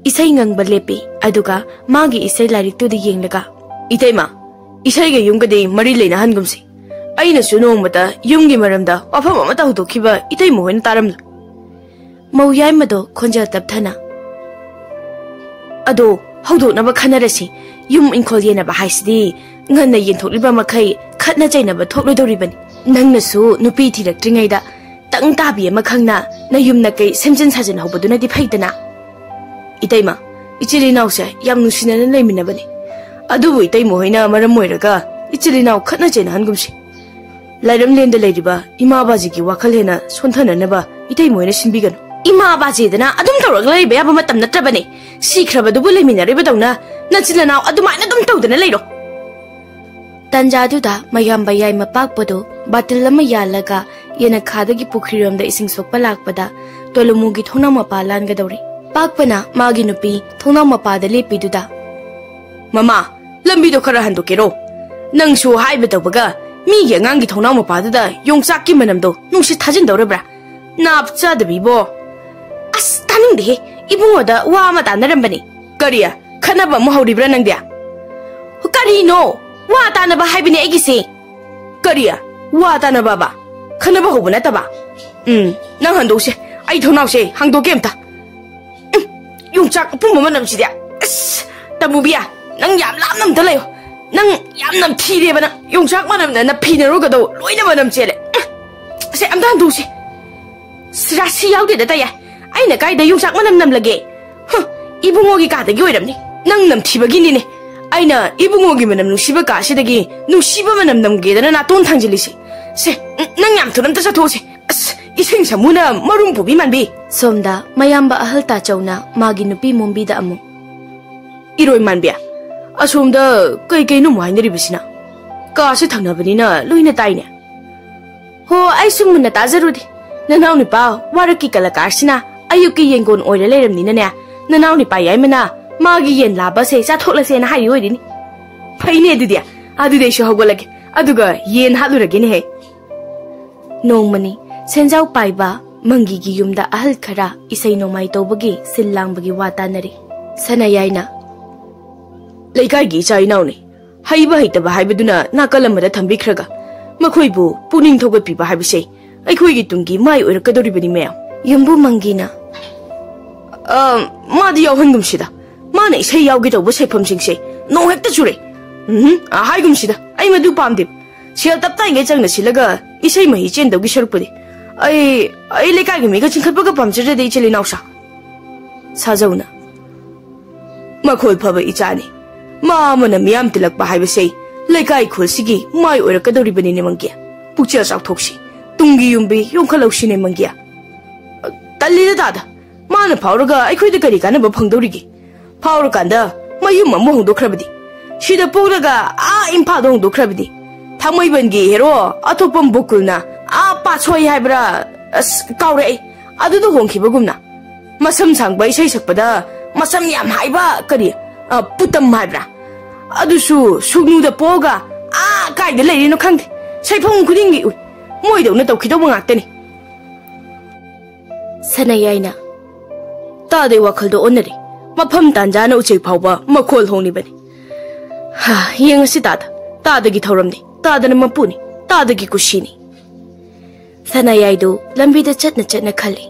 ꯏꯁꯩ ꯉꯪꯕ ꯂꯦꯞꯄꯤ꯫ ꯑꯗꯨꯒ ꯃꯥꯒꯤ ꯏꯁꯩ ꯂꯥꯏꯔꯤꯛꯇꯨꯗ ꯌꯦꯡꯂꯒ, "ꯏꯇꯩꯃ, ꯏꯁꯩꯒ ꯌꯨꯝꯒꯗꯤ ꯃꯔꯤ ꯂꯩꯅꯍꯟꯒꯨꯝꯁꯤ꯫ ꯑꯩꯅꯁꯨ ꯅꯣꯡꯃꯇ ꯌꯨꯝꯒꯤ ꯃꯔꯝꯗ ꯋꯥꯐꯝ ꯑꯃꯠꯇ ꯍꯧꯗꯣꯛꯈꯤꯕ ꯏꯇꯩꯃ ꯍꯣꯏꯅ ꯇꯥꯔꯝꯂꯣꯏ꯫" ꯃꯧ ꯌꯥꯏꯃꯗꯣ ꯈꯣꯟꯖꯦꯜ ꯇꯞꯊꯅ, "ꯑꯗꯣ ꯍꯧꯗꯣꯛꯅꯕ ꯈꯟꯅꯔꯁꯤ꯫ ꯌꯨꯝ ꯏꯪꯈꯣꯜ ꯌꯦꯟꯅꯕ ꯍꯥꯏꯁꯤꯗꯤ ꯉꯟꯅ ꯌꯦꯟꯊꯣꯛꯂꯤꯕ ꯃꯈꯩ ꯈꯠꯅ ꯆꯩꯅꯕ ꯊꯣꯛꯂꯣꯏꯗꯧꯔꯤꯕꯅꯤ꯫ ꯅꯪꯅꯁꯨ ꯅꯨꯄꯤ ꯊꯤꯔꯛꯇ꯭ꯔꯤꯉꯩꯗ ꯇꯪ ꯇꯥꯕꯤ ꯑꯃ ꯈꯪꯅ ꯅꯌꯨꯝ ꯅꯀꯩ ꯁꯦꯝꯖꯤꯟ ꯁꯥꯖꯤꯟ ꯍꯧꯕꯗꯨꯅꯗꯤ ꯐꯩꯗꯅ꯫ ꯏꯇꯩꯃ, ꯏꯆꯤꯜ ꯏꯅꯥꯎꯁꯦ ꯌꯥꯝ ꯅꯨꯡꯁꯤꯅꯅ ꯂꯩꯃꯤꯟꯅꯕꯅꯤ꯫ ꯑꯗꯨꯕꯨ ꯏꯇꯩꯃ ꯍꯣꯏꯅ ꯃꯔꯝ ꯑꯣꯏꯔꯒ ꯏꯆꯤꯜ ꯏꯅꯥꯎ ꯈꯠꯅ ꯆꯩꯅꯍꯟꯒꯨꯝꯁꯤ꯫ ꯂꯥꯏꯔꯝꯂꯦꯟꯗ ꯂꯩꯔꯤꯕ ꯏꯃꯥ ꯕꯥꯖꯤꯒꯤ ꯋꯥꯈꯜ ꯍꯦꯟꯅ ꯁꯣꯟꯊꯅꯅꯕ ꯏꯇꯩꯃ ꯍꯣꯏꯅ ꯁꯤꯟꯕꯤꯒꯅꯨ꯫ ꯏꯃꯥ ꯕꯥꯖꯤꯗꯅ ꯑꯗꯨꯝ ꯇꯧꯔꯒ ꯂꯩꯕ ꯌꯥꯕ ꯃꯇꯝ ꯅꯠꯇ꯭ꯔꯕꯅꯦ꯫ ꯁꯤꯈ꯭ꯔꯕꯗꯨꯕꯨ ꯂꯩꯃꯤꯟꯅꯔꯤꯕꯗꯧꯅ ꯅꯆꯤꯜ ꯅꯅꯥꯎ ꯑꯗꯨꯃꯥꯏꯅ ꯑꯗꯨꯝ ꯇꯧꯗꯅ ꯂꯩꯔꯣ꯫" ꯇꯟꯖꯥꯗꯨꯗ ꯃꯌꯥꯝꯕ ꯌꯥꯏꯃ ꯄꯥꯛꯄꯗꯨ ꯕꯥꯇꯤꯜ ꯑꯃ ꯌꯥꯜꯂꯒ ꯌꯦꯅꯈꯥꯗꯒꯤ ꯄꯨꯈ꯭ꯔꯤꯔꯣꯝꯗ ꯏꯁꯤꯡ ꯁꯣꯛꯄ ꯂꯥꯛꯄꯗ ꯇꯣꯂꯨꯃꯨꯒꯤ ꯊꯣꯡꯅꯥꯎ ꯃꯄꯥ ꯂꯥꯟꯒꯗꯧꯔꯤ꯫ ꯄꯥꯛꯄꯅ ꯃꯥꯒꯤ ꯅꯨꯄꯤ ꯊꯣꯡꯅꯥꯎ ꯃꯄꯥꯗ ꯂꯦꯞꯄꯤꯗꯨꯗ, "ꯃꯃꯥ, ꯂꯝꯕꯤꯗꯣ ꯈꯔ ꯍꯟꯗꯣꯛꯀꯦꯔꯣ? ꯅꯪꯁꯨ ꯍꯥꯏꯕ ꯇꯧꯕꯒ ꯃꯤꯒꯤ ꯑꯉꯥꯡꯒꯤ ꯊꯣꯡꯅꯥꯎ ꯃꯄꯥꯗꯨꯗ ꯌꯣꯡꯆꯥꯛꯀꯤ ꯃꯅꯝꯗꯣ ꯅꯨꯡꯁꯤꯠ ꯊꯥꯖꯤꯟꯗꯧꯔꯕ꯭ꯔꯥ? ꯅꯥꯞ ꯆꯥꯗꯕꯤꯕꯣ!" "ꯑꯁ, ꯇꯥꯅꯤꯡꯗꯦꯍꯦ꯫ ꯏꯕꯨꯡꯉꯣꯗ ꯋꯥ ꯑꯃ ꯇꯥꯟꯅꯔꯝꯕꯅꯤ꯫" "ꯀꯔꯤ? ꯈꯠꯅꯕ ꯑꯃꯨꯛ ꯍꯧꯔꯤꯕ꯭ꯔꯥ ꯅꯪꯗꯤ?" "ꯀꯔꯤꯅꯣ? ꯋꯥ ꯇꯥꯟꯅꯕ ꯍꯥꯏꯕꯅꯦ ꯑꯩꯒꯤꯁꯦ꯫" "ꯀꯔꯤ? ꯋꯥ ꯇꯥꯟꯅꯕꯕ? ꯈꯠꯅꯕ ꯍꯧꯕ ꯅꯠꯇꯕ?" "ꯎꯝ, ꯅꯪ ꯍꯟꯗꯣꯛꯁꯦ꯫ ꯑꯩ ꯊꯣꯡꯅꯥꯎꯁꯦ ꯍꯥꯡꯗꯣꯛꯀꯦ ꯑꯝꯇ꯫ ꯎꯝ, ꯌꯣꯡꯆꯥꯛ ꯑꯄꯨꯝꯕ ꯃꯅꯝꯁꯤꯗꯤ꯫ ꯑꯁ, ꯇꯃꯨꯕꯤ, ꯅꯪ ꯌꯥꯝ ꯂꯥꯞꯅ ꯑꯝꯇ ꯂꯩꯌꯣ꯫ ꯅꯪ ꯌꯥꯝ ꯅꯝꯊꯤꯔꯦꯕ ꯅꯪ꯫ ꯌꯣꯡꯆꯥꯛ ꯃꯅꯝꯅ ꯅꯐꯤ ꯅꯔꯣꯒꯗꯣ ꯂꯣꯏꯅ ꯃꯅꯝ ꯆꯦꯜꯂꯦ꯫ ꯎꯝ, ꯁꯦ, ꯑꯝꯇ ꯍꯟꯗꯣꯛꯁꯦ꯫ ꯁꯤ ꯔꯥꯁꯤ ꯌꯥꯎꯗꯦꯗ, ꯇꯌꯥꯏ꯫ ꯑꯩꯅ ꯀꯥꯏꯗ ꯌꯣꯡꯆꯥꯛ ꯃꯅꯝ ꯅꯝꯂꯒꯦ? ꯍꯨꯝ, ꯏꯕꯨꯡꯉꯣꯒꯤ ꯀꯥꯗꯒꯤ ꯑꯣꯏꯔꯝꯅꯤ꯫ ꯅꯪ ꯅꯝꯊꯤꯕꯒꯤꯅꯤꯅꯦ꯫ ꯑꯩꯅ ꯏꯕꯨꯡꯉꯣꯒꯤ ꯃꯅꯝ ꯅꯨꯡꯁꯤꯕ ꯀꯥꯁꯤꯗꯒꯤ ꯅꯨꯡꯁꯤꯕ ꯃꯅꯝ ꯅꯝꯒꯦꯗꯅ ꯅꯥꯇꯣꯟ ꯊꯥꯡꯖꯤꯜꯂꯤꯁꯦ꯫ ꯁꯦ, ꯎꯝ, ꯅꯪ ꯌꯥꯝ ꯊꯨꯅ ꯑꯝꯇ ꯆꯠꯊꯣꯛꯑꯣꯁꯦ꯫ ꯑꯁ, ꯏꯁꯤꯡ ꯁꯃꯨꯅ ꯃꯔꯨꯝ ꯄꯨꯕꯤ ꯃꯥꯟꯕꯤ꯫" ꯁꯣꯝꯗ ꯃꯌꯥꯝꯕ ꯑꯍꯜ ꯇꯥꯆꯧꯅ ꯃꯥꯒꯤ ꯅꯨꯄꯤ ꯃꯣꯝꯕꯤꯗ ꯑꯃꯨꯛ, "ꯏꯔꯣꯏ ꯃꯥꯟꯕꯤ, ꯑꯁꯣꯝꯗ ꯀꯩ ꯀꯩꯅꯣ ꯑꯃꯨꯛ ꯍꯥꯏꯅꯔꯤꯕꯁꯤꯅ? ꯀꯥꯁꯦ ꯊꯪꯅꯕꯅꯤꯅ ꯂꯣꯏꯅ ꯇꯥꯏꯅꯦ꯫" "ꯍꯣ, ꯑꯩꯁꯨ ꯃꯨꯟꯅ ꯇꯥꯖꯔꯨꯗꯦ꯫ ꯅꯅꯥꯎ ꯅꯨꯄꯥ ꯋꯥꯔꯛꯀꯤ ꯀꯂꯥꯀꯥꯔꯁꯤꯅ ꯑꯌꯨꯛꯀꯤ ꯌꯦꯟꯒꯣꯟ ꯑꯣꯏꯔ ꯂꯩꯔꯝꯅꯤꯅꯅꯦ, ꯅꯅꯥꯎ ꯅꯨꯄꯥ ꯌꯥꯏꯃꯅ ꯃꯥꯒꯤ ꯌꯦꯟ ꯂꯥꯕꯁꯦ ꯆꯥꯊꯣꯛꯂꯁꯦꯅ ꯍꯥꯏꯔꯤ ꯑꯣꯏꯔꯤꯅꯤ꯫ ꯐꯩꯅꯦ ꯑꯗꯨꯗꯤ꯫ ꯑꯗꯨꯗꯤ ꯑꯩꯁꯨ ꯍꯧꯒꯠꯂꯒꯦ, ꯑꯗꯨꯒ ꯌꯦꯟ ꯍꯥꯠꯂꯨꯔꯒꯦꯅꯦꯍꯦ꯫" ꯅꯣꯡꯃꯅꯤ ꯁꯦꯟꯖꯥꯎ ꯄꯥꯏꯕ ꯃꯪꯒꯤꯒꯤ ꯌꯨꯝꯗ ꯑꯍꯜ ꯈꯔ ꯏꯁꯩ ꯅꯣꯡꯃꯥꯏ ꯇꯧꯕꯒꯤ ꯁꯤꯜ ꯂꯥꯡꯕꯒꯤ ꯋꯥ ꯇꯥꯅꯔꯤ꯫ ꯁꯅꯥꯌꯥꯏꯅ, "ꯂꯩꯀꯥꯏꯒꯤ ꯏꯆꯥ ꯏꯅꯥꯎꯅꯤ, ꯍꯩꯕ ꯍꯩꯇꯕ ꯍꯥꯏꯕꯗꯨꯅ ꯅꯥꯀꯜ ꯑꯃꯗ ꯊꯝꯕꯤꯈ꯭ꯔꯒ, ꯃꯈꯣꯏꯕꯨ ꯄꯨꯛꯅꯤꯡ ꯊꯧꯒꯠꯄꯤꯕ ꯍꯥꯏꯕꯁꯦ ꯑꯩꯈꯣꯏꯒꯤ ꯇꯨꯡꯒꯤ ꯃꯥꯏ ꯑꯣꯏꯔꯛꯀꯗꯧꯔꯤꯕꯅꯤ, ꯃꯌꯥꯝ꯫" ꯌꯨꯝꯕꯨ ꯃꯪꯒꯤꯅ, "ꯑ, ꯃꯥꯗꯤ ꯌꯥꯎꯍꯟꯒꯨꯝꯁꯤꯗ, ꯃꯥꯅ ꯏꯁꯩ ꯌꯥꯎꯒꯦ ꯇꯧꯕ ꯁꯦꯐꯝꯁꯤꯡꯁꯦ ꯅꯣꯡ ꯍꯦꯛꯇ ꯆꯨꯔꯦ꯫ ꯎꯝ, ꯑ, ꯍꯥꯏꯒꯨꯝꯁꯤꯗ, ꯑꯩ ꯃꯗꯨ ꯄꯥꯝꯗꯦ꯫ ꯁꯦꯜ ꯇꯞꯇꯥꯏꯉꯩ ꯆꯪꯅ ꯁꯤꯜꯂꯒ ꯏꯁꯩ ꯃꯍꯤ ꯆꯦꯟꯗꯧꯒꯤ ꯁꯔꯨꯛꯄꯨꯗꯤ ꯑꯩ, ꯑꯩ ꯂꯩꯀꯥꯏꯒꯤ ꯃꯤꯒ ꯆꯤꯡꯈꯠꯄꯒ ꯄꯥꯝꯖꯗ꯭ꯔꯗꯤ, ꯏꯆꯤꯜ ꯏꯅꯥꯎꯁꯥ꯫" ꯁꯥꯖꯧꯅ, "ꯃꯈꯣꯜ ꯐꯕ ꯏꯆꯥꯅꯤ꯫ ꯃꯥ ꯑꯃꯅ ꯃꯤꯌꯥꯝ ꯇꯤꯜꯂꯛꯄ ꯍꯥꯏꯕꯁꯦ ꯂꯩꯀꯥꯏ ꯈꯨꯜꯁꯤꯒꯤ ꯃꯥꯏ ꯑꯣꯏꯔꯛꯀꯗꯧꯔꯤꯕꯅꯤꯅꯦ, ꯃꯪꯒꯤ꯫ ꯄꯨꯛꯆꯦꯜ ꯆꯥꯎꯊꯣꯛꯁꯤ, ꯇꯨꯡꯒꯤ ꯌꯨꯝꯕꯤ ꯌꯣꯝꯈꯠꯍꯧꯁꯤꯅꯦ, ꯃꯪꯒꯤ꯫" "ꯇꯜꯂꯤꯗ ꯇꯥꯗ, ꯃꯥꯅ ꯐꯥꯎꯔꯒ ꯑꯩꯈꯣꯏꯗ ꯀꯔꯤ ꯀꯥꯟꯅꯕ ꯐꯪꯗꯧꯔꯤꯒꯦ? ꯐꯥꯎꯔꯀꯥꯟꯗ ꯃꯌꯨꯝ ꯑꯃꯨꯛ ꯍꯣꯡꯗꯣꯛꯈ꯭ꯔꯕꯗꯤ, ꯁꯤꯗ ꯄꯣꯛꯂꯒ ꯑꯥ ꯏꯝꯐꯥꯜꯗ ꯍꯣꯡꯗꯣꯛꯈ꯭ꯔꯕꯗꯤ, ꯊꯥꯡꯃꯩꯕꯟꯒꯤ ꯍꯦꯔꯣ ꯑꯊꯣꯛꯄꯝ ꯕꯣꯀꯨꯜꯅ ꯑꯥ ꯄꯥꯠꯁꯣꯏ ꯍꯥꯏꯕ꯭ꯔꯥ, ꯑꯁ, ꯀꯥꯎꯔꯛꯑꯦ, ꯑꯗꯨꯗ ꯍꯣꯡꯈꯤꯕꯒꯨꯝꯅ꯫ ꯃꯁꯝ ꯁꯥꯡꯕ ꯏꯁꯩ ꯁꯛꯄꯗ ꯃꯁꯝ ꯌꯥꯝ ꯍꯥꯏꯕ, ꯀꯔꯤ, ꯑ, ꯄꯨꯇꯝ ꯍꯥꯏꯕ꯭ꯔꯥ? ꯑꯗꯨꯁꯨ ꯁꯨꯒꯅꯨꯗ ꯄꯣꯛꯑꯒ ꯑꯥ ꯀꯥꯏꯗ ꯂꯩꯔꯤꯅꯣ ꯈꯪꯗꯦ꯫ ꯁꯩꯐꯝ ꯈꯨꯗꯤꯡꯒꯤ ꯎꯏ꯫ ꯃꯣꯏꯗꯧꯅ ꯇꯧꯈꯤꯗꯧꯕ ꯉꯥꯛꯇꯅꯤ꯫" ꯁꯅꯥꯌꯥꯏꯅ, "ꯇꯥꯗꯩ ꯋꯥꯈꯜꯗꯣ ꯑꯣꯟꯅꯔꯦ꯫ ꯃꯐꯝ ꯇꯥꯟꯖꯥꯅ ꯎꯆꯩ ꯐꯥꯎꯕ ꯃꯈꯣꯜ ꯍꯣꯡꯂꯤꯕꯅꯤ꯫ ꯍꯥ, ꯌꯦꯡꯉꯁꯤ ꯇꯥꯗ꯫ ꯇꯥꯗꯒꯤ ꯊꯧꯔꯝꯅꯤ, ꯇꯥꯗꯅ ꯃꯄꯨꯅꯤ, ꯇꯥꯗꯒꯤ ꯀꯨꯁꯤꯅꯤ꯫" ꯁꯅꯥꯌꯥꯏꯗꯨ ꯂꯝꯕꯤꯗ ꯆꯠꯅ ꯆꯠꯅ ꯈꯜꯂꯤ,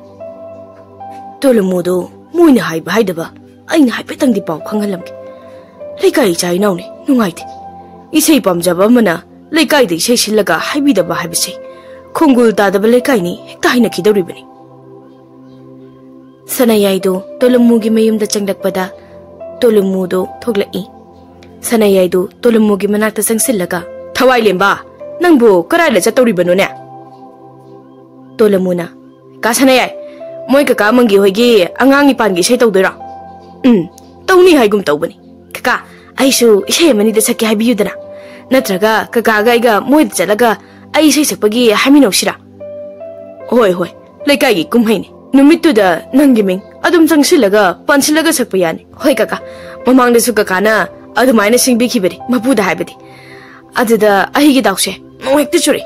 "ꯇꯣꯂꯨꯃꯨꯗꯣ ꯃꯣꯏꯅ ꯍꯥꯏꯕ ꯍꯥꯏꯗꯕ ꯑꯩꯅ ꯍꯥꯏꯐꯦꯠꯇꯪꯗꯤ ꯄꯥꯎ ꯈꯪꯍꯜꯂꯝꯒꯦ꯫ ꯂꯩꯀꯥꯏ ꯏꯆꯥ ꯏꯅꯥꯎꯅꯤ, ꯅꯨꯡꯉꯥꯏꯇꯦ꯫ ꯏꯁꯩ ꯄꯥꯝꯖꯕ ꯑꯃꯅ ꯂꯩꯀꯥꯏꯗ ꯏꯁꯩ ꯁꯤꯜꯂꯒ ꯍꯥꯏꯕꯤꯗꯕ ꯍꯥꯏꯕꯁꯦ ꯈꯣꯡꯒꯨꯜ ꯇꯥꯗꯕ ꯂꯩꯀꯥꯏꯅꯤ ꯍꯦꯛꯇ ꯍꯥꯏꯅꯈꯤꯗꯧꯔꯤꯕꯅꯤ꯫" ꯁꯅꯥꯌꯥꯏꯗꯨ ꯇꯣꯂꯨꯃꯨꯒꯤ ꯃꯌꯨꯝꯗ ꯆꯪꯂꯛꯄꯗ ꯇꯣꯂꯨꯃꯨꯗꯨ ꯊꯣꯛꯂꯛꯏ꯫ ꯁꯅꯥꯌꯥꯏꯗꯨ ꯇꯣꯂꯨꯃꯨꯒꯤ ꯃꯅꯥꯛꯇ ꯆꯪꯁꯤꯜꯂꯒ, "ꯊꯋꯥꯏꯂꯦꯝꯕ, ꯅꯪꯕꯨ ꯀꯔꯥꯏꯗ ꯆꯠꯇꯧꯔꯤꯕꯅꯣꯅꯦ?" ꯇꯣꯂꯨꯃꯨꯅ, "ꯀꯥ ꯁꯅꯥꯌꯥꯏ, ꯃꯣꯏ ꯀꯀꯥ ꯃꯪꯒꯤ ꯍꯣꯏꯒꯤ ꯑꯉꯥꯡ ꯅꯤꯄꯥꯟꯒꯤ ꯏꯁꯩ ꯇꯧꯗꯣꯏꯔꯣ?" "ꯎꯝ, ꯇꯧꯅꯤ ꯍꯥꯏꯒꯨꯝ ꯇꯧꯕꯅꯤ꯫ ꯀꯀꯥ, ꯑꯩꯁꯨ ꯏꯁꯩ ꯑꯃꯅꯤꯗ ꯁꯛꯀꯦ ꯍꯥꯏꯕꯤꯌꯨꯗꯅ꯫ ꯅꯠꯇ꯭ꯔꯒ ꯀꯀꯥꯒ ꯑꯩꯒ ꯃꯣꯏꯗ ꯆꯠꯂꯒ ꯑꯩ ꯏꯁꯩ ꯁꯛꯄꯒꯤ ꯍꯥꯏꯃꯤꯟꯅꯧꯁꯤꯔꯥ?" "ꯍꯣꯏ, ꯍꯣꯏ, ꯂꯩꯀꯥꯏꯒꯤ ꯀꯨꯝꯍꯩꯅꯤ꯫ ꯅꯨꯃꯤꯠꯇꯨꯗ ꯅꯪꯒꯤ ꯃꯤꯡ ꯑꯗꯨꯝ ꯆꯪꯁꯤꯜꯂꯒ ꯄꯥꯟꯁꯤꯜꯂꯒ ꯁꯛꯄ ꯌꯥꯅꯤ꯫" "ꯍꯣꯏ ꯀꯀꯥ, ꯃꯃꯥꯡꯗꯁꯨ ꯀꯀꯥꯅ ꯑꯗꯨꯃꯥꯏꯅ ꯁꯤꯡꯕꯤꯈꯤꯕꯅꯤ, ꯃꯄꯨꯗ ꯍꯥꯏꯕꯗꯤ꯫ ꯑꯗꯨꯗ ꯑꯩꯒꯤ ꯗꯥꯎꯁꯦ ꯅꯣꯡ ꯍꯦꯛꯇ ꯆꯨꯔꯦ꯫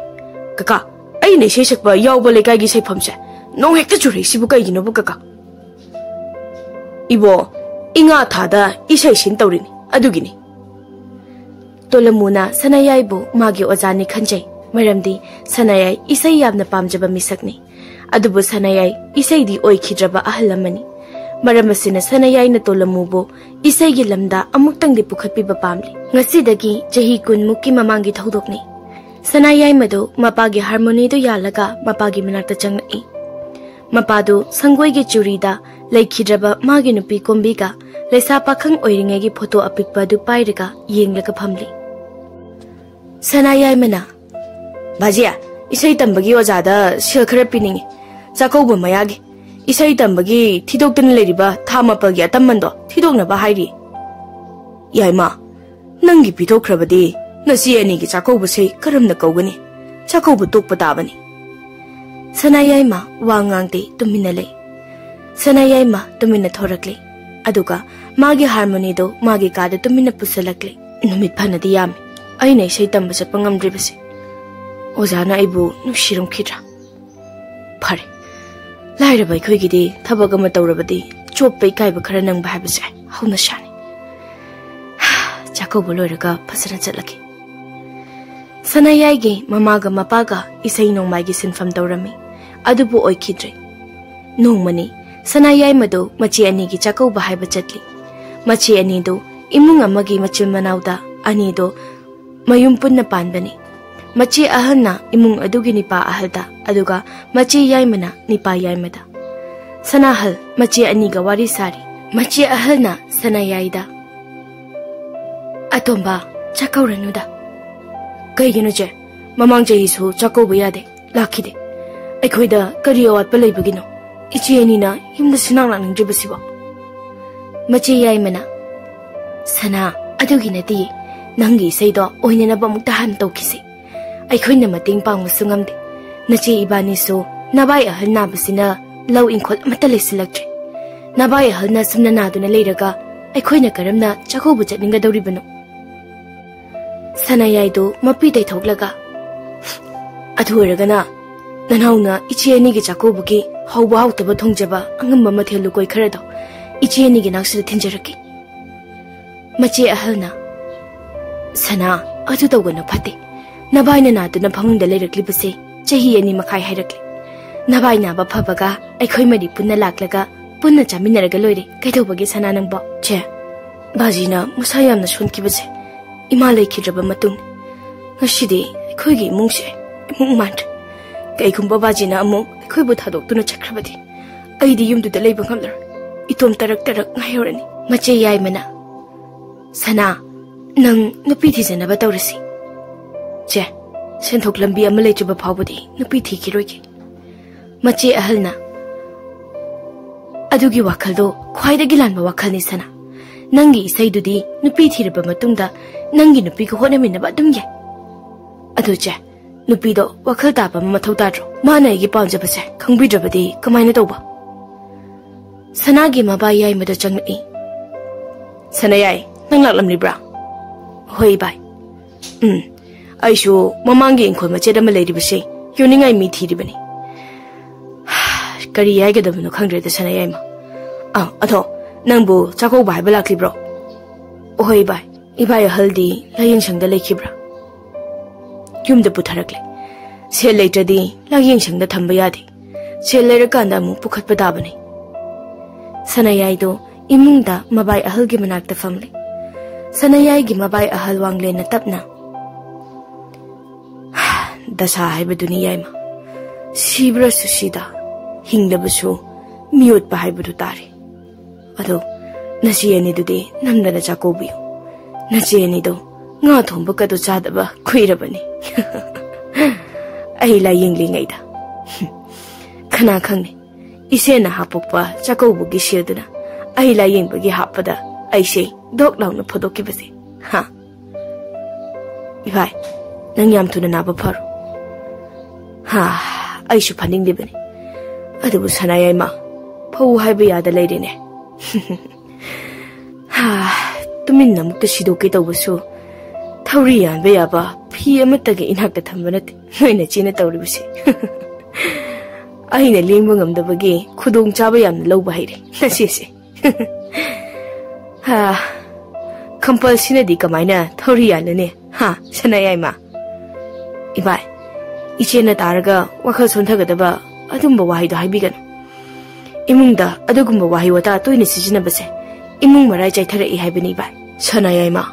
ꯀꯀꯥ, ꯑꯩꯅ ꯏꯁꯩ ꯁꯛꯄ ꯌꯥꯎꯕ ꯂꯩꯀꯥꯏꯒꯤ ꯁꯩꯐꯝꯁꯦ ꯅꯣꯡ ꯍꯦꯛꯇ ꯆꯨꯔꯛꯏꯁꯤꯕꯨ ꯀꯩꯒꯤꯅꯣꯕꯨ ꯀꯀꯥ? ꯏꯕꯣ, ꯏꯉꯥ ꯊꯥꯗ ꯏꯁꯩ ꯁꯤꯟ ꯇꯧꯔꯤꯅꯤ, ꯑꯗꯨꯒꯤꯅꯤ꯫ ꯇꯣꯂꯃꯨꯅ ꯁꯅꯥꯌꯥꯏꯕꯨ ꯃꯥꯒꯤ ꯑꯣꯖꯥꯅꯤ ꯈꯟꯖꯩ, ꯃꯔꯝꯗꯤ ꯁꯅꯥꯌꯥꯏ ꯏꯁꯩ ꯌꯥꯝꯅ ꯄꯥꯝꯖꯕ ꯃꯤꯁꯛꯅꯤ꯫ ꯑꯗꯨꯕꯨ ꯁꯅꯥꯌꯥꯏ ꯏꯁꯩꯗꯤ ꯑꯣꯏꯈꯤꯗ꯭ꯔꯕ ꯑꯍꯜ ꯑꯃꯅꯤ꯫ ꯃꯔꯝ ꯑꯁꯤꯅ ꯁꯅꯥꯌꯥꯏꯅ ꯇꯣꯂꯃꯨꯕꯨ ꯏꯁꯩꯒꯤ ꯂꯝꯗ ꯑꯃꯨꯛꯇꯪꯗꯤ ꯄꯨꯈꯠꯄꯤꯕ ꯄꯥꯝꯂꯤ꯫ ꯉꯁꯤꯗꯒꯤ ꯆꯍꯤ ꯀꯨꯟꯃꯨꯛꯀꯤ ꯃꯃꯥꯡꯒꯤ ꯊꯧꯗꯣꯛꯅꯤ꯫ ꯁꯅꯥꯌꯥꯏꯃꯗꯨ ꯃꯄꯥꯒꯤ ꯍꯥꯔꯃꯣꯅꯤꯗꯨ ꯌꯥꯜꯂꯒ ꯃꯄꯥꯒꯤ ꯃꯅꯥꯛꯇ ꯆꯪꯂꯛꯏ꯫ ꯃꯄꯥꯗꯨ ꯁꯪꯒꯣꯏꯒꯤ ꯆꯨꯔꯤꯗ ꯂꯩꯈꯤꯗ꯭ꯔꯕ ꯃꯥꯒꯤ ꯅꯨꯄꯤ ꯀꯣꯝꯕꯤꯒ ꯂꯩꯁꯥ ꯄꯥꯈꯪ ꯑꯣꯏꯔꯤꯉꯩꯒꯤ ꯐꯣꯇꯣ ꯑꯄꯤꯛꯄ ꯑꯗꯨ ꯄꯥꯏꯔꯒ ꯌꯦꯡꯂꯒ ꯐꯝꯂꯤ꯫ ꯁꯅꯥꯌꯥꯏꯃꯅ, "ꯕꯥꯖꯤ, ꯏꯁꯩ ꯇꯝꯕꯒꯤ ꯑꯣꯖꯥꯗ ꯁꯦꯜ ꯈꯔ ꯄꯤꯅꯤꯡꯉꯤ꯫ ꯆꯥꯛꯀꯧꯕ ꯃꯌꯥꯒꯤ ꯏꯁꯩ ꯇꯝꯕꯒꯤ ꯊꯤꯗꯣꯛꯇꯅ ꯂꯩꯔꯤꯕ ꯊꯥ ꯃꯥꯄꯜꯒꯤ ꯑꯇꯝꯕꯟꯗꯣ ꯊꯤꯗꯣꯛꯅꯕ ꯍꯥꯏꯔꯤ꯫" "ꯌꯥꯏꯃ, ꯅꯪꯒꯤ ꯄꯤꯊꯣꯛꯈ꯭ꯔꯕꯗꯤ ꯅꯆꯦ ꯑꯅꯤꯒꯤ ꯆꯥꯛꯀꯧꯕꯁꯦ ꯀꯔꯝꯅ ꯀꯧꯒꯅꯤ? ꯆꯥꯛꯀꯧꯕ ꯇꯣꯛꯄ ꯇꯥꯕꯅꯤ꯫" ꯁꯅꯥꯌꯥꯏꯃ ꯋꯥ ꯉꯥꯡꯗꯦ, ꯇꯨꯃꯤꯟꯅ ꯂꯩ꯫ ꯁꯅꯥꯌꯥꯏꯃ ꯇꯨꯃꯤꯟꯅ ꯊꯣꯔꯛꯂꯦ, ꯑꯗꯨꯒ ꯃꯥꯒꯤ ꯍꯥꯔꯃꯣꯅꯤꯗꯣ ꯃꯥꯒꯤ ꯀꯥꯗ ꯇꯨꯃꯤꯟꯅ ꯄꯨꯁꯜꯂꯛꯂꯦ꯫ "ꯅꯨꯃꯤꯠ ꯐꯅꯗꯤ ꯌꯥꯝꯃꯤ꯫ ꯑꯩꯅ ꯏꯁꯩ ꯇꯝꯕ ꯆꯠꯄ ꯉꯝꯗ꯭ꯔꯤꯕꯁꯦ꯫ ꯑꯣꯖꯥꯅ ꯑꯩꯕꯨ ꯅꯨꯡꯁꯤꯔꯝꯈꯤꯗ꯭ꯔꯥ? ꯐꯔꯦ, ꯂꯥꯏꯔꯕ ꯑꯩꯈꯣꯏꯒꯤꯗꯤ ꯊꯕꯛ ꯑꯃ ꯇꯧꯔꯕꯗꯤ ꯆꯣꯞꯄ ꯏꯀꯥꯏꯕ ꯈꯔ ꯅꯪꯕ ꯍꯥꯏꯕꯁꯦ ꯍꯧꯅꯁꯥꯅꯤ꯫ ꯆꯥꯛꯀꯧꯕ ꯂꯣꯏꯔꯒ ꯐꯖꯅ ꯆꯠꯂꯒꯦ꯫" ꯁꯅꯥꯌꯥꯏꯒꯤ ꯃꯃꯥꯒ ꯃꯄꯥꯒ ꯏꯁꯩ ꯅꯣꯡꯃꯥꯏꯒꯤ ꯁꯤꯟꯐꯝ ꯇꯧꯔꯝꯃꯤ, ꯑꯗꯨꯕꯨ ꯑꯣꯏꯈꯤꯗ꯭ꯔꯦ꯫ ꯅꯣꯡꯃꯅꯤ ꯁꯅꯥꯌꯥꯏꯃꯗꯨ ꯃꯆꯦ ꯑꯅꯤꯒꯤ ꯆꯥꯛꯀꯧꯕ ꯍꯥꯏꯕ ꯆꯠꯂꯤ꯫ ꯃꯆꯦ ꯑꯅꯤꯗꯨ ꯏꯃꯨꯡ ꯑꯃꯒꯤ ꯃꯆꯤꯟ ꯃꯅꯥꯎꯗ ꯑꯅꯤꯗꯨ ꯃꯌꯨꯝ ꯄꯨꯟꯅ ꯄꯥꯟꯕꯅꯤ꯫ ꯃꯆꯦ ꯑꯍꯜꯅ ꯏꯃꯨꯡ ꯑꯗꯨꯒꯤ ꯅꯤꯄꯥ ꯑꯍꯜꯗ, ꯑꯗꯨꯒ ꯃꯆꯦ ꯌꯥꯏꯃꯅ ꯅꯤꯄꯥ ꯌꯥꯏꯃꯗ꯫ ꯁꯅꯥꯍꯜ ꯃꯆꯦ ꯑꯅꯤꯒ ꯋꯥꯔꯤ ꯁꯥꯔꯤ꯫ ꯃꯆꯦ ꯑꯍꯜꯅ ꯁꯅꯥꯌꯥꯏꯗ, "ꯑꯇꯣꯝꯕ, ꯆꯥꯛꯀꯧꯔꯅꯨꯗ꯫" "ꯀꯩꯒꯤꯅꯣ ꯆꯦ? ꯃꯃꯥꯡ ꯆꯍꯤꯁꯨ ꯆꯥꯛꯀꯧꯕ ꯌꯥꯗꯦ, ꯂꯥꯛꯈꯤꯗꯦ꯫ ꯑꯩꯈꯣꯏꯗ ꯀꯔꯤ ꯑꯋꯥꯠꯄ ꯂꯩꯕꯒꯤꯅꯣ? ꯏꯆꯦ ꯑꯅꯤꯅ ꯌꯨꯝꯗ ꯁꯨꯡꯂꯥꯛ ꯂꯥꯛꯅꯤꯡꯗ꯭ꯔꯤꯕꯁꯤꯕꯣ?" ꯃꯆꯦ ꯌꯥꯏꯃꯅ, "ꯁꯅꯥ, ꯑꯗꯨꯒꯤ ꯅꯠꯇꯦ, ꯅꯪꯒꯤ ꯏꯁꯩꯗꯣ ꯑꯣꯏꯅꯅꯕ ꯑꯃꯨꯛꯇ ꯍꯥꯟꯅ ꯇꯧꯈꯤꯁꯤ꯫ ꯑꯩꯈꯣꯏꯅ ꯃꯇꯦꯡ ꯄꯥꯡꯕꯁꯨ ꯉꯝꯗꯦ꯫ ꯅꯆꯦ ꯏꯕꯥꯅꯤꯁꯨ ꯅꯕꯥꯏ ꯑꯍꯜ ꯅꯥꯕꯁꯤꯅ ꯂꯧ ꯏꯪꯈꯣꯜ ꯑꯃꯠꯇ ꯂꯩꯁꯤꯜꯂꯛꯇ꯭ꯔꯦ꯫ ꯅꯕꯥꯏ ꯑꯍꯜꯅ ꯁꯨꯝꯅ ꯅꯥꯗꯨꯅ ꯂꯩꯔꯒ ꯑꯩꯈꯣꯏꯅ ꯀꯔꯝꯅ ꯆꯥꯛꯀꯧꯕ ꯆꯠꯅꯤꯡꯒꯗꯧꯔꯤꯕꯅꯣ?" ꯁꯅꯥꯌꯥꯏꯗꯨ ꯃꯄꯤ ꯇꯩꯊꯣꯛꯂꯒ, "ꯑꯗꯨ ꯑꯣꯏꯔꯒꯅ ꯅꯅꯥꯎꯅ ꯏꯆꯦ ꯑꯅꯤꯒꯤ ꯆꯥꯛꯀꯧꯕꯒꯤ ꯍꯥꯎꯕ ꯍꯥꯎꯇꯕ ꯊꯣꯡꯖꯕ ꯑꯉꯝꯕ ꯃꯊꯦꯜ ꯂꯨꯀꯣꯏ ꯈꯔꯗꯣ ꯏꯆꯦ ꯑꯅꯤꯒꯤ ꯅꯥꯛꯁꯤꯗ ꯊꯤꯟꯖꯔꯛꯀꯦ꯫ ꯃꯆꯦ ꯑꯍꯜꯅ, "ꯁꯅꯥ, ꯑꯗꯨ ꯇꯧꯒꯅꯨ, ꯐꯠꯇꯦ꯫ ꯅꯚꯥꯏꯅ ꯅꯥꯗꯨꯅ ꯐꯃꯨꯡꯗ ꯂꯩꯔꯛꯂꯤꯕꯁꯦ ꯆꯍꯤ ꯑꯅꯤ ꯃꯈꯥꯏ ꯍꯥꯏꯔꯛꯂꯦ꯫ ꯅꯚꯥꯏ ꯅꯥꯕ ꯐꯕꯒ ꯑꯩꯈꯣꯏ ꯃꯔꯤ ꯄꯨꯟꯅ ꯂꯥꯛꯂꯒ ꯄꯨꯟꯅ ꯆꯥꯃꯤꯟꯅꯔꯒ ꯂꯣꯏꯔꯦ꯫ ꯀꯩꯗꯧꯕꯒꯤ, ꯁꯅꯥ, ꯅꯪꯕꯣ?" "ꯆꯦ, ꯕꯥꯖꯤꯅ ꯃꯁꯥ ꯌꯥꯝꯅ ꯁꯣꯟꯈꯤꯕꯁꯦ ꯏꯃꯥ ꯂꯩꯈꯤꯗ꯭ꯔꯕ ꯃꯇꯨꯡ ꯉꯁꯤꯗꯤ ꯑꯩꯈꯣꯏꯒꯤ ꯏꯃꯨꯡꯁꯦ ꯏꯃꯨꯡ ꯃꯥꯟꯗ꯭ꯔꯦ꯫ ꯀꯩꯒꯨꯝꯕ ꯕꯥꯖꯤꯅ ꯑꯃꯨꯛ ꯑꯩꯈꯣꯏꯕꯨ ꯊꯥꯗꯣꯛꯇꯨꯅ ꯆꯠꯈ꯭ꯔꯕꯗꯤ ꯑꯩꯗꯤ ꯌꯨꯝꯗꯨꯗ ꯂꯩꯕ ꯉꯝꯂꯔꯣꯏ꯫ ꯏꯇꯣꯝ ꯇꯔꯛ ꯇꯔꯛ ꯉꯥꯏꯍꯧꯔꯅꯤ꯫" ꯃꯆꯦ ꯌꯥꯏꯃꯅ, "ꯁꯅꯥ, ꯅꯪ ꯅꯨꯄꯤ ꯊꯤꯖꯅꯕ ꯇꯧꯔꯁꯤ꯫ ꯆꯦ, ꯁꯦꯟꯊꯣꯛ ꯂꯝꯕꯤ ꯑꯃ ꯂꯩꯇ꯭ꯔꯕ ꯐꯥꯎꯕꯗꯤ ꯅꯨꯄꯤ ꯊꯤꯈꯤꯔꯣꯏꯒꯦ꯫" ꯃꯆꯦ ꯑꯍꯜꯅ, "ꯑꯗꯨꯒꯤ ꯋꯥꯈꯜꯗꯣ ꯈ꯭ꯋꯥꯏꯗꯒꯤ ꯂꯥꯟꯕ ꯋꯥꯈꯜꯅꯤ, ꯁꯅꯥ꯫ ꯅꯪꯒꯤ ꯏꯁꯩꯗꯨꯗꯤ ꯅꯨꯄꯤ ꯊꯤꯔꯕ ꯃꯇꯨꯡꯗ ꯅꯪꯒꯤ ꯅꯨꯄꯤꯒ ꯍꯣꯠꯅꯃꯤꯟꯅꯕ ꯑꯗꯨꯝ ꯌꯥꯏ꯫ ꯑꯗꯨ ꯆꯦ, ꯅꯨꯄꯤꯗꯣ ꯋꯥꯈꯜ ꯇꯥꯕ ꯑꯃ ꯃꯊꯧ ꯇꯥꯗ꯭ꯔꯣ? ꯃꯥꯅ ꯑꯩꯒꯤ ꯄꯥꯝꯖꯕꯁꯦ ꯈꯪꯕꯤꯗ꯭ꯔꯕꯗꯤ ꯀꯃꯥꯏꯅ ꯇꯧꯕ?" ꯁꯅꯥꯒꯤ ꯃꯕꯥ ꯌꯥꯏꯃꯗꯣ ꯆꯪꯂꯛꯏ꯫ "ꯁꯅꯥꯌꯥꯏ, ꯅꯪ ꯂꯥꯛꯂꯝꯂꯤꯕ꯭ꯔꯥ?" "ꯍꯣꯏ, ꯏꯕꯥꯏ꯫" "ꯎꯝ, ꯑꯩꯁꯨ ꯃꯃꯥꯡꯒꯤ ꯏꯪꯈꯣꯜ ꯃꯆꯦꯠ ꯑꯃ ꯂꯩꯔꯤꯕꯁꯦ ꯌꯣꯟꯅꯤꯡꯉꯥꯏ ꯃꯤ ꯊꯤꯔꯤꯕꯅꯤ꯫ ꯀꯔꯤ ꯍꯥꯏꯒꯗꯕꯅꯣ ꯈꯪꯗ꯭ꯔꯦꯗ, ꯁꯅꯥꯌꯥꯏꯃ꯫ ꯑꯥ, ꯑꯗꯣ, ꯅꯪꯕꯨ ꯆꯥꯛꯀꯧꯕ ꯍꯥꯏꯕ ꯂꯥꯛꯂꯤꯕ꯭ꯔꯣ?" "ꯍꯣꯏ, ꯏꯕꯥꯏ꯫ ꯏꯕꯥꯏ ꯑꯍꯜꯗꯤ ꯂꯥꯏꯌꯦꯡ ꯁꯪꯗ ꯂꯩꯈꯤꯕ꯭ꯔꯥ?" "ꯌꯨꯝꯗ ꯄꯨꯊꯔꯛꯂꯦ꯫ ꯁꯦꯜ ꯂꯩꯇ꯭ꯔꯗꯤ ꯂꯥꯏꯌꯦꯡ ꯁꯪꯗ ꯊꯝꯕ ꯌꯥꯗꯦ꯫ ꯁꯦꯜ ꯂꯩꯔꯀꯥꯟꯗ ꯑꯃꯨꯛ ꯄꯨꯈꯠꯄ ꯇꯥꯕꯅꯤ꯫" ꯁꯅꯥꯌꯥꯏꯗꯣ ꯏꯃꯨꯡꯗ ꯃꯕꯥꯏ ꯑꯍꯜꯒꯤ ꯃꯅꯥꯛꯇ ꯐꯝꯂꯦ꯫ ꯁꯅꯥꯌꯥꯏꯒꯤ ꯃꯕꯥꯏ ꯑꯍꯜ ꯋꯥꯡꯂꯦꯟꯅ ꯇꯞꯅ, "ꯗꯁꯥ ꯍꯥꯏꯕꯗꯨꯅꯤ, ꯌꯥꯏꯃ꯫ ꯁꯤꯕ꯭ꯔꯁꯨ ꯁꯤꯗ, ꯍꯤꯡꯂꯕꯁꯨ ꯃꯤꯑꯣꯠꯄ ꯍꯥꯏꯕꯗꯨ ꯇꯥꯔꯦ꯫ ꯑꯗꯣ ꯅꯆꯦ ꯑꯅꯤꯗꯨꯗꯤ ꯅꯝꯗꯅ ꯆꯥꯛꯀꯧꯕꯤꯌꯨ꯫ ꯅꯆꯦ ꯑꯅꯤꯗꯣ ꯉꯥ ꯊꯣꯡꯕꯒꯗꯣ ꯆꯥꯗꯕ ꯀꯨꯏꯔꯕꯅꯤ꯫ ꯑꯩ ꯂꯥꯏꯌꯦꯡꯂꯤꯉꯩꯗ꯫ ꯀꯅꯥ ꯈꯪꯅꯤ, ꯏꯆꯦꯅ ꯍꯥꯞꯄꯛꯄ ꯆꯥꯛꯀꯧꯕꯒꯤ ꯁꯦꯜꯗꯨꯅ ꯑꯩ ꯂꯥꯏꯌꯦꯡꯕꯒꯤ ꯍꯥꯞꯄꯗ ꯑꯩꯁꯦ ꯗꯣꯛ ꯂꯥꯎꯅ ꯐꯨꯗꯣꯛꯈꯤꯕꯁꯦ꯫ ꯍꯥ? ꯏꯚꯥꯏ, ꯅꯪ ꯌꯥꯝ ꯊꯨꯅ ꯅꯥꯕ ꯐꯔꯣ꯫" "ꯍꯥ, ꯑꯩꯁꯨ ꯐꯅꯤꯡꯂꯤꯕꯅꯤ꯫ ꯑꯗꯨꯕꯨ ꯁꯅꯥꯌꯥꯏꯃ, ꯐꯧ ꯍꯥꯏꯕ ꯌꯥꯗ ꯂꯩꯔꯦꯅꯦ꯫" "ꯍꯥ, ꯇꯨꯃꯤꯟꯅ ꯑꯃꯨꯛꯇ ꯁꯤꯗꯣꯛꯀꯦ ꯇꯧꯕꯁꯨ ꯊꯧꯔꯤ ꯌꯥꯟꯕ ꯌꯥꯕ ꯐꯤ ꯑꯃꯠꯇꯒ ꯏꯅꯥꯛꯇ ꯊꯝꯕ ꯅꯠꯇꯦ ꯅꯣꯏ ꯅꯆꯦꯅ ꯇꯧꯔꯤꯕꯁꯦ꯫" ꯑꯩꯅ ꯂꯦꯡꯕ ꯉꯝꯗꯕꯒꯤ ꯈꯨꯗꯣꯡꯆꯥꯕ ꯌꯥꯝꯅ ꯂꯧꯕ ꯍꯩꯔꯦ ꯅꯆꯦꯁꯦ꯫ ꯍꯥ, ꯈꯝꯄꯜꯁꯤꯅꯗꯤ ꯀꯃꯥꯏꯅ ꯊꯧꯔꯤ ꯌꯥꯜꯂꯅꯤ? ꯍꯥ, ꯁꯅꯥꯌꯥꯏꯃ? ꯏꯕꯥꯏ, ꯏꯆꯦꯅ ꯇꯥꯔꯒ ꯋꯥꯈꯜ ꯁꯣꯟꯊꯒꯗꯕ ꯑꯗꯨꯝꯕ ꯋꯥꯍꯩꯗꯣ ꯍꯥꯏꯕꯤꯒꯅꯨ꯫ ꯏꯃꯨꯡꯗ ꯑꯗꯨꯒꯨꯝꯕ ꯋꯥꯍꯩ ꯋꯥꯇꯥ ꯇꯣꯏꯅ ꯁꯤꯖꯤꯟꯅꯕꯁꯦ ꯏꯃꯨꯡ ꯃꯔꯥꯏ ꯆꯥꯏꯊꯔꯛꯏ ꯍꯥꯏꯕꯅꯤ ꯏꯕꯥꯏ꯫ ꯁꯅꯥꯌꯥꯏꯃ,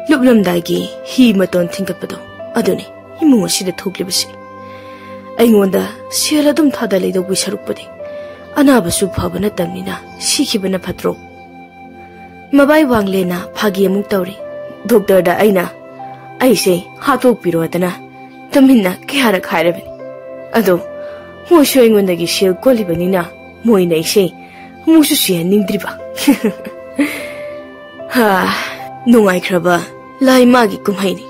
ꯂꯨꯞꯂꯝꯗꯥꯏꯒꯤ ꯍꯤ ꯃꯇꯣꯟ ꯊꯤꯡꯒꯠꯄꯗꯣ ꯑꯗꯨꯅꯤ ꯏꯃꯨꯡ ꯑꯁꯤꯗ ꯊꯣꯛꯂꯤꯕꯁꯦ꯫ ꯑꯩꯉꯣꯟꯗ ꯁꯦꯜ ꯑꯗꯨꯝ ꯊꯥꯗ ꯂꯩꯗꯧꯕꯒꯤ ꯁꯔꯨꯛꯄꯨꯗꯤ ꯑꯅꯥꯕꯁꯨ ꯐꯕ ꯅꯠꯇꯕꯅꯤꯅ ꯁꯤꯈꯤꯕꯅ ꯐꯠꯇ꯭ꯔꯣ? ꯃꯕꯥꯏ ꯋꯥꯡꯂꯦꯅ ꯐꯥꯒꯤ ꯑꯃꯨꯛ ꯇꯧꯔꯤ꯫ ꯗꯣꯛꯇꯔꯗ ꯑꯩꯅ ꯑꯩꯁꯦ ꯍꯥꯠꯇꯣꯛꯄꯤꯔꯣꯗꯅ ꯇꯨꯃꯤꯟꯅ ꯀꯌꯥꯔꯛ ꯍꯥꯏꯔꯕꯅꯤ꯫ ꯑꯗꯣ ꯃꯣꯏꯁꯨ ꯑꯩꯉꯣꯟꯗꯒꯤ ꯁꯦꯜ ꯀꯣꯜꯂꯤꯕꯅꯤꯅ ꯃꯣꯏꯅ ꯑꯩꯁꯦ ꯑꯃꯨꯛꯁꯨ ꯁꯤꯍꯟꯅꯤꯡꯗ꯭ꯔꯤꯕ꯫ ꯍꯥ, ꯅꯨꯡꯉꯥꯏꯈ꯭ꯔꯕ ꯂꯥꯏꯃꯥꯒꯤ ꯀꯨꯝꯍꯩꯅꯤ꯫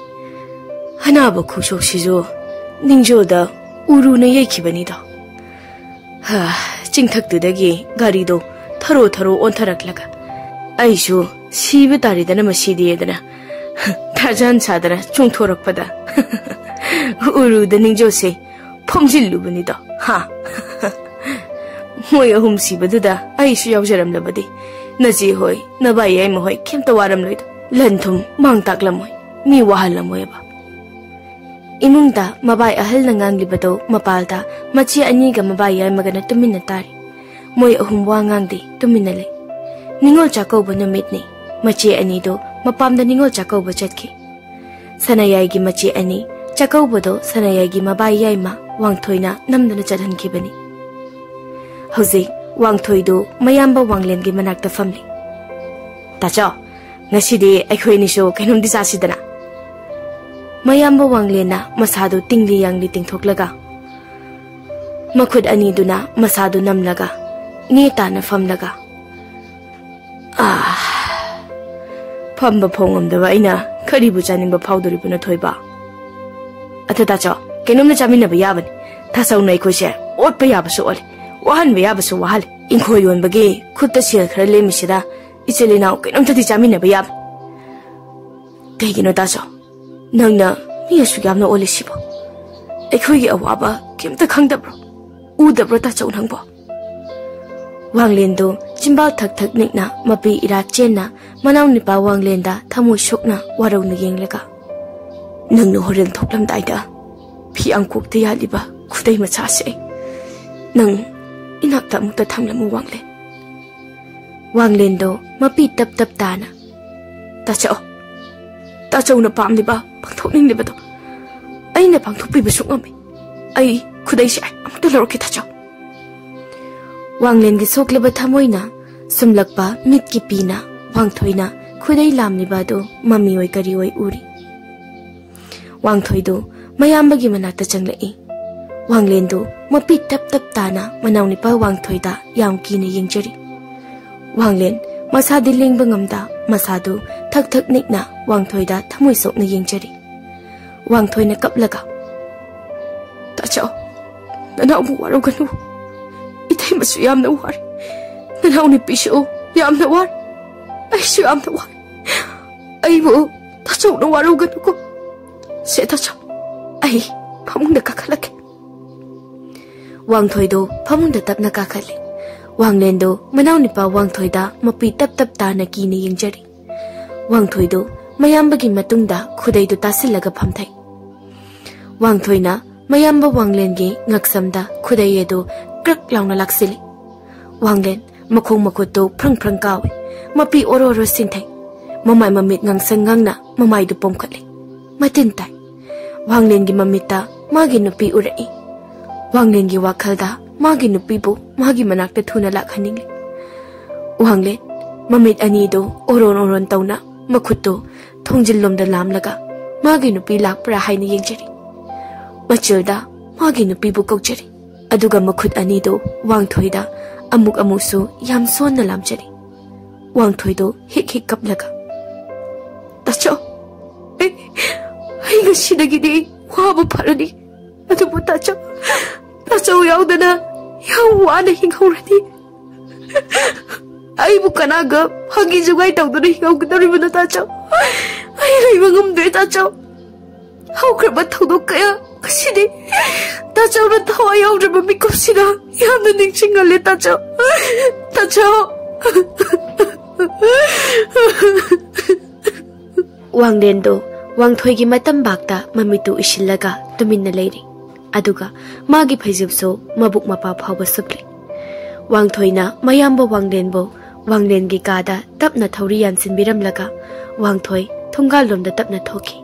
ꯑꯅꯥꯕ ꯈꯣꯡꯁꯣꯛꯁꯤꯁꯨ ꯅꯤꯡꯖꯣꯗ ꯎꯔꯨꯅ ꯌꯩꯈꯤꯕꯅꯤꯗꯣ꯫ ꯍꯥ, ꯆꯤꯡꯊꯛꯇꯨꯗꯒꯤ ꯒꯥꯔꯤꯗꯣ ꯊꯔꯣ ꯊꯔꯣ ꯑꯣꯟꯊꯔꯛꯂꯒ ꯑꯩꯁꯨ ꯁꯤꯕ ꯇꯥꯔꯦꯗꯅ ꯃꯁꯤꯗꯤꯗꯅ ꯊꯥꯖꯥꯟ ꯁꯥꯗꯅ ꯆꯣꯡꯊꯣꯔꯛꯄꯗ ꯎꯔꯨꯗ ꯅꯤꯡꯖꯣꯁꯦ ꯐꯝꯖꯤꯜꯂꯨꯕꯅꯤꯗꯣ꯫ ꯍꯥ꯫ ꯃꯣꯏ ꯑꯍꯨꯝ ꯁꯤꯕꯗꯨꯗ ꯑꯩꯁꯨ ꯌꯥꯎꯖꯔꯝꯂꯕꯗꯤ ꯅꯆꯦ ꯍꯣꯏ, ꯅꯕꯥꯏ ꯌꯥꯏꯃ ꯍꯣꯏ ꯀꯩꯝꯇ ꯋꯥꯔꯝꯂꯣꯏꯗꯣ꯫ ꯂꯟ ꯊꯨꯝ ꯃꯥꯡ ꯇꯥꯛꯂꯝꯃꯣꯏ, ꯃꯤ ꯋꯥꯍꯜꯂꯝꯃꯣꯏꯕ꯫ ꯏꯃꯨꯡꯗ ꯃꯕꯥꯏ ꯑꯍꯜꯅ ꯉꯥꯡꯂꯤꯕꯗꯣ ꯃꯄꯥꯜꯗ ꯃꯆꯦ ꯑꯅꯤꯒ ꯃꯕꯥꯏ ꯌꯥꯏꯃꯒꯅ ꯇꯨꯃꯤꯟꯅ ꯇꯥꯔꯤ꯫ ꯃꯣꯏ ꯑꯍꯨꯝ ꯋꯥ ꯉꯥꯡꯗꯦ, ꯇꯨꯃꯤꯟꯅ ꯂꯩ꯫ ꯅꯤꯉꯣꯜ ꯆꯥꯛꯀꯧꯕ ꯅꯨꯃꯤꯠꯅꯤ꯫ ꯃꯆꯦ ꯑꯅꯤꯗꯨ ꯃꯄꯥꯝꯗ ꯅꯤꯉꯣꯜ ꯆꯥꯛꯀꯧꯕ ꯆꯠꯈꯤ꯫ ꯁꯅꯥꯌꯥꯏꯒꯤ ꯃꯆꯦ ꯑꯅꯤ ꯆꯥꯛꯀꯧꯕꯗꯣ ꯁꯅꯥꯌꯥꯏꯒꯤ ꯃꯕꯥꯏ ꯌꯥꯏꯃ ꯋꯥꯡꯊꯣꯏꯅ ꯅꯝꯗꯅ ꯆꯠꯍꯟꯈꯤꯕꯅꯤ꯫ ꯍꯧꯖꯤꯛ ꯋꯥꯡꯊꯣꯏꯗꯨ ꯃꯌꯥꯝꯕ ꯋꯥꯡꯂꯦꯟꯒꯤ ꯃꯅꯥꯛꯇ ꯐꯝꯂꯤ꯫ "ꯇꯥꯆꯧ, ꯉꯁꯤꯗꯤ ꯑꯩꯈꯣꯏ ꯑꯅꯤꯁꯨ ꯀꯩꯅꯣꯝꯗꯤ ꯆꯥꯁꯤꯗꯅ?" ꯃꯌꯥꯝꯕ ꯋꯥꯡꯂꯦꯟꯅ ꯃꯁꯥꯗꯨ ꯇꯤꯡꯂꯤ ꯌꯥꯡꯂꯤ ꯇꯤꯡꯊꯣꯛꯂꯒ ꯃꯈꯨꯠ ꯑꯅꯤꯗꯨꯅ ꯃꯁꯥꯗꯨ ꯅꯝꯂꯒ ꯅꯦ ꯇꯥꯅ ꯐꯝꯂꯒ, ꯑꯥ, ꯐꯝꯕ ꯐꯥꯎ ꯉꯝꯗꯕ ꯑꯩꯅ ꯀꯔꯤꯕꯨ ꯆꯥꯅꯤꯡꯕ ꯐꯥꯎꯗꯣꯔꯤꯕꯅꯣ ꯊꯣꯏꯕ? ꯑꯗ ꯇꯥꯆꯧ, ꯀꯩꯅꯣꯝꯅ ꯆꯥꯃꯤꯟꯅꯕ ꯌꯥꯕꯅꯤ꯫ ꯇꯥꯆꯧꯅ ꯑꯩꯈꯣꯏꯁꯦ ꯑꯣꯠꯄ ꯌꯥꯕꯁꯨ ꯑꯣꯠꯂꯤ, ꯋꯥꯍꯟꯕ ꯌꯥꯕꯁꯨ ꯋꯥꯍꯜꯂꯤ꯫ ꯏꯪꯈꯣꯜ ꯌꯣꯟꯕꯒꯤ ꯈꯨꯠꯇ ꯁꯦꯜ ꯈꯔ ꯂꯦꯝꯃꯤꯁꯤꯗ ꯏꯆꯤꯜ ꯏꯅꯥꯎ ꯀꯩꯅꯣꯝꯇꯗꯤ ꯆꯥꯃꯤꯟꯅꯕ ꯌꯥꯕꯅꯤ꯫ ꯀꯩꯒꯤꯅꯣ ꯇꯥꯆꯧ, ꯅꯪꯅ ꯃꯤ ꯑꯁꯨꯛ ꯌꯥꯝꯅ ꯑꯣꯜꯂꯤꯁꯤꯕꯣ? ꯑꯩꯈꯣꯏꯒꯤ ꯑꯋꯥꯕ ꯀꯩꯝꯇ ꯈꯪꯗꯕ꯭ꯔꯣ? ꯎꯗꯕ꯭ꯔꯣ ꯇꯥꯆꯧ ꯅꯪꯕꯣ? ꯋꯥꯡꯂꯦꯟꯗꯨ ꯆꯤꯝꯕꯥꯜ ꯊꯛ ꯊꯛ ꯅꯤꯛꯅ ꯃꯄꯤ ꯏꯔꯥ ꯆꯦꯟꯅ ꯃꯅꯥꯎ ꯅꯨꯄꯥ ꯋꯥꯡꯂꯦꯟꯗ ꯊꯃꯣꯏ ꯁꯣꯛꯅ ꯋꯥꯔꯧꯅ ꯌꯦꯡꯂꯒ, "ꯅꯪꯅ ꯍꯣꯔꯦꯟ ꯊꯣꯛꯂꯝꯗꯥꯏꯗ ꯐꯤꯌꯥꯡꯀꯣꯛꯇ ꯌꯥꯜꯂꯤꯕ ꯈꯨꯗꯩ ꯃꯆꯥꯁꯦ ꯅꯪ ꯏꯅꯥꯛꯇ ꯑꯃꯨꯛꯇ ꯊꯝꯂꯝꯃꯨ ꯋꯥꯡꯂꯦꯟ꯫" ꯋꯥꯡꯂꯦꯟꯗꯣ ꯃꯄꯤ ꯇꯞ ꯇꯞ ꯇꯥꯅ, "ꯇꯥꯆꯧ, ꯇꯥꯆꯧꯅ ꯄꯥꯝꯂꯤꯕ, ꯄꯥꯡꯊꯣꯛꯅꯤꯡꯂꯤꯕꯗꯣ ꯑꯩꯅ ꯄꯥꯡꯊꯣꯛꯄꯤꯕꯁꯨ ꯉꯝꯃꯤ꯫ ꯑꯩ ꯈꯨꯗꯩꯁꯦ ꯑꯃꯨꯛꯇ ꯂꯧꯔꯛꯀꯦ ꯇꯥꯆꯧ꯫" ꯋꯥꯡꯂꯦꯟꯒꯤ ꯁꯣꯛꯂꯕ ꯊꯃꯣꯏꯅ ꯁꯨꯝꯂꯛꯄ ꯃꯤꯠꯀꯤ ꯄꯤꯅ ꯋꯥꯡꯊꯣꯏꯅ ꯈꯨꯗꯩ ꯂꯥꯝꯂꯤꯕ ꯑꯗꯨ ꯃꯃꯤ ꯑꯣꯏ ꯀꯔꯤ ꯑꯣꯏ ꯎꯔꯤ꯫ ꯋꯥꯡꯊꯣꯏꯗꯨ ꯃꯌꯥꯝꯕꯒꯤ ꯃꯅꯥꯛꯇ ꯆꯪꯂꯛꯏ꯫ ꯋꯥꯡꯂꯦꯟꯗꯨ ꯃꯄꯤ ꯇꯞ ꯇꯞ ꯇꯥꯅ ꯃꯅꯥꯎꯅꯨꯄꯥ ꯋꯥꯡꯊꯣꯏꯗ ꯌꯥꯝ ꯀꯤꯅ ꯌꯦꯡꯖꯔꯤ꯫ ꯋꯥꯡꯂꯦꯟ ꯃꯁꯥꯗꯤ ꯂꯦꯡꯕ ꯉꯝꯗ ꯃꯁꯥꯗꯨ ꯊꯛ ꯊꯛ ꯅꯤꯛꯅ ꯋꯥꯡꯊꯣꯏꯗ ꯊꯃꯣꯏ ꯁꯣꯛꯅ ꯌꯦꯡꯖꯔꯤ꯫ ꯋꯥꯡꯊꯣꯏꯅ ꯀꯞꯂꯒ, "ꯇꯥꯆꯧ, ꯅꯅꯥꯎꯕꯨ ꯋꯥꯔꯧꯒꯅꯨ꯫ ꯏꯇꯩꯃꯁꯨ ꯌꯥꯝꯅ ꯋꯥꯔꯦ꯫ ꯅꯅꯥꯎ ꯅꯨꯄꯤꯁꯨ ꯌꯥꯝꯅ ꯋꯥꯔꯦ꯫ ꯑꯩꯁꯨ ꯌꯥꯝꯅ ꯋꯥꯔꯦ꯫ ꯑꯩꯕꯨ ꯇꯥꯆꯧꯅ ꯋꯥꯔꯧꯒꯅꯨꯀꯣ꯫ ꯁꯦ ꯇꯥꯆꯧ, ꯑꯩ ꯐꯃꯨꯡꯗ ꯀꯥꯈꯠꯂꯛꯀꯦ꯫" ꯋꯥꯡꯊꯣꯏꯗꯣ ꯐꯃꯨꯡꯗ ꯇꯞꯅ ꯀꯥꯈꯠꯂꯦ꯫ ꯋꯥꯡꯂꯦꯟꯗꯣ ꯃꯅꯥꯎꯅꯨꯄꯥ ꯋꯥꯡꯊꯣꯏꯗ ꯃꯄꯤ ꯇꯞ ꯇꯞ ꯇꯥꯅ ꯀꯤꯅ ꯌꯦꯡꯖꯔꯤ꯫ ꯋꯥꯡꯊꯣꯏꯗꯣ ꯃꯌꯥꯝꯕꯒꯤ ꯃꯇꯨꯡꯗ ꯈꯨꯗꯩꯗꯨ ꯇꯥꯁꯤꯜꯂꯒ ꯐꯝꯊꯩ꯫ ꯋꯥꯡꯊꯣꯏꯅ ꯃꯌꯥꯝꯕ ꯋꯥꯡꯂꯦꯟꯒꯤ ꯉꯛꯁꯝꯗ ꯈꯨꯗꯩ ꯑꯗꯨ ꯀ꯭ꯔꯛ ꯂꯥꯎꯅ ꯂꯥꯛꯁꯤꯜꯂꯤ꯫ ꯋꯥꯡꯂꯦꯟ ꯃꯈꯣꯡ ꯃꯈꯨꯠꯇꯨ ꯐ꯭ꯔꯪ ꯐ꯭ꯔꯪ ꯀꯥꯎꯏ꯫ ꯃꯄꯤ ꯑꯣꯔꯣ ꯑꯣꯔꯣ ꯁꯤꯟꯊꯩ꯫ ꯃꯃꯥꯏ ꯃꯃꯤꯠ ꯉꯥꯡꯁꯪ ꯉꯥꯡꯅ ꯃꯃꯥꯏꯗꯨ ꯄꯣꯝꯈꯠꯂꯤ꯫ ꯃꯇꯤꯟ ꯇꯥꯏ꯫ ꯋꯥꯡꯂꯦꯟꯒꯤ ꯃꯃꯤꯠꯇ ꯃꯥꯒꯤ ꯅꯨꯄꯤ ꯎꯔꯛꯏ꯫ ꯋꯥꯡꯂꯦꯟꯒꯤ ꯋꯥꯈꯜꯗ ꯃꯥꯒꯤ ꯅꯨꯄꯤꯕꯨ ꯃꯥꯒꯤ ꯃꯅꯥꯛꯇ ꯊꯨꯅ ꯂꯥꯛꯍꯟꯅꯤꯡꯂꯤ꯫ ꯋꯥꯡꯂꯦꯟ ꯃꯃꯤꯠ ꯑꯅꯤꯗꯨ ꯑꯣꯔꯣꯟ ꯑꯣꯔꯣꯟ ꯇꯧꯅ ꯃꯈꯨꯠꯇꯨ ꯊꯣꯡꯖꯤꯜꯂꯣꯝꯗ ꯂꯥꯝꯂꯒ ꯃꯥꯒꯤ ꯅꯨꯄꯤ ꯂꯥꯛꯄ꯭ꯔꯥ ꯍꯥꯏꯅ ꯌꯦꯡꯖꯔꯤ꯫ ꯃꯆꯤꯜꯗ ꯃꯥꯒꯤ ꯅꯨꯄꯤꯕꯨ ꯀꯧꯖꯔꯤ꯫ ꯑꯗꯨꯒ ꯃꯈꯨꯠ ꯑꯅꯤꯗꯨ ꯋꯥꯡꯊꯣꯏꯗ ꯑꯃꯨꯛ ꯑꯃꯨꯛꯁꯨ ꯌꯥꯝ ꯁꯣꯟꯅ ꯂꯥꯝꯖꯔꯤ꯫ ꯋꯥꯡꯊꯣꯏꯗꯨ ꯍꯤꯛ ꯍꯤꯛ ꯀꯞꯂꯒ, "ꯇꯥꯆꯧ, ꯑꯩ, ꯑꯩ ꯉꯁꯤꯗꯒꯤꯗꯤ ꯋꯥꯕ ꯐꯔꯅꯤ꯫ ꯑꯗꯨꯕꯨ ꯇꯥꯆꯧ, ꯇꯥꯆꯧ ꯌꯥꯎꯗꯅ ꯌꯥꯝ ꯋꯥꯅ ꯍꯤꯡꯍꯧꯔꯅꯤ꯫ ꯑꯩꯕꯨ ꯀꯅꯥꯒ ꯐꯥꯒꯤ ꯖꯨꯒꯥꯏ ꯇꯧꯗꯨꯅ ꯍꯤꯡꯍꯧꯒꯗꯧꯔꯤꯕꯅꯣ ꯇꯥꯆꯧ? ꯑꯩ ꯂꯩꯕ ꯉꯝꯗ꯭ꯔꯦ ꯇꯥꯆꯧ꯫" ꯍꯧꯈ꯭ꯔꯕ ꯊꯧꯗꯣꯛ ꯀꯌꯥ꯫ ꯉꯁꯤꯗꯤ ꯇꯥꯆꯧꯅ ꯊꯋꯥꯏ ꯌꯥꯎꯗ꯭ꯔꯕ ꯃꯤꯀꯨꯞꯁꯤꯅ ꯌꯥꯝꯅ ꯅꯤꯡꯁꯤꯡꯍꯜꯂꯦ, ꯇꯥꯆꯧ꯫ ꯇꯥꯆꯧ꯫ ꯋꯥꯡꯂꯦꯟꯗꯣ ꯋꯥꯡꯊꯣꯏꯒꯤ ꯃꯇꯝꯕꯥꯛꯇ ꯃꯃꯤꯠꯇꯨ ꯎꯏꯁꯤꯜꯂꯒ ꯇꯨꯃꯤꯟꯅ ꯂꯩꯔꯤ꯫ ꯑꯗꯨꯒ ꯃꯥꯒꯤ ꯐꯩꯖꯨꯞꯁꯨ ꯃꯕꯨꯛ ꯃꯄꯥ ꯐꯥꯎꯕ ꯁꯨꯞꯂꯦ꯫ ꯋꯥꯡꯊꯣꯏꯅ ꯃꯌꯥꯝꯕ ꯋꯥꯡꯂꯦꯟꯕꯨ ꯋꯥꯡꯂꯦꯟꯒꯤ ꯀꯥꯗ ꯇꯞꯅ ꯊꯧꯔꯤ ꯌꯥꯟꯁꯤꯟꯕꯤꯔꯝꯂꯒ ꯋꯥꯡꯊꯣꯏ ꯊꯣꯡꯒꯥꯜꯂꯣꯝꯗ ꯇꯞꯅ ꯊꯣꯛꯈꯤ꯫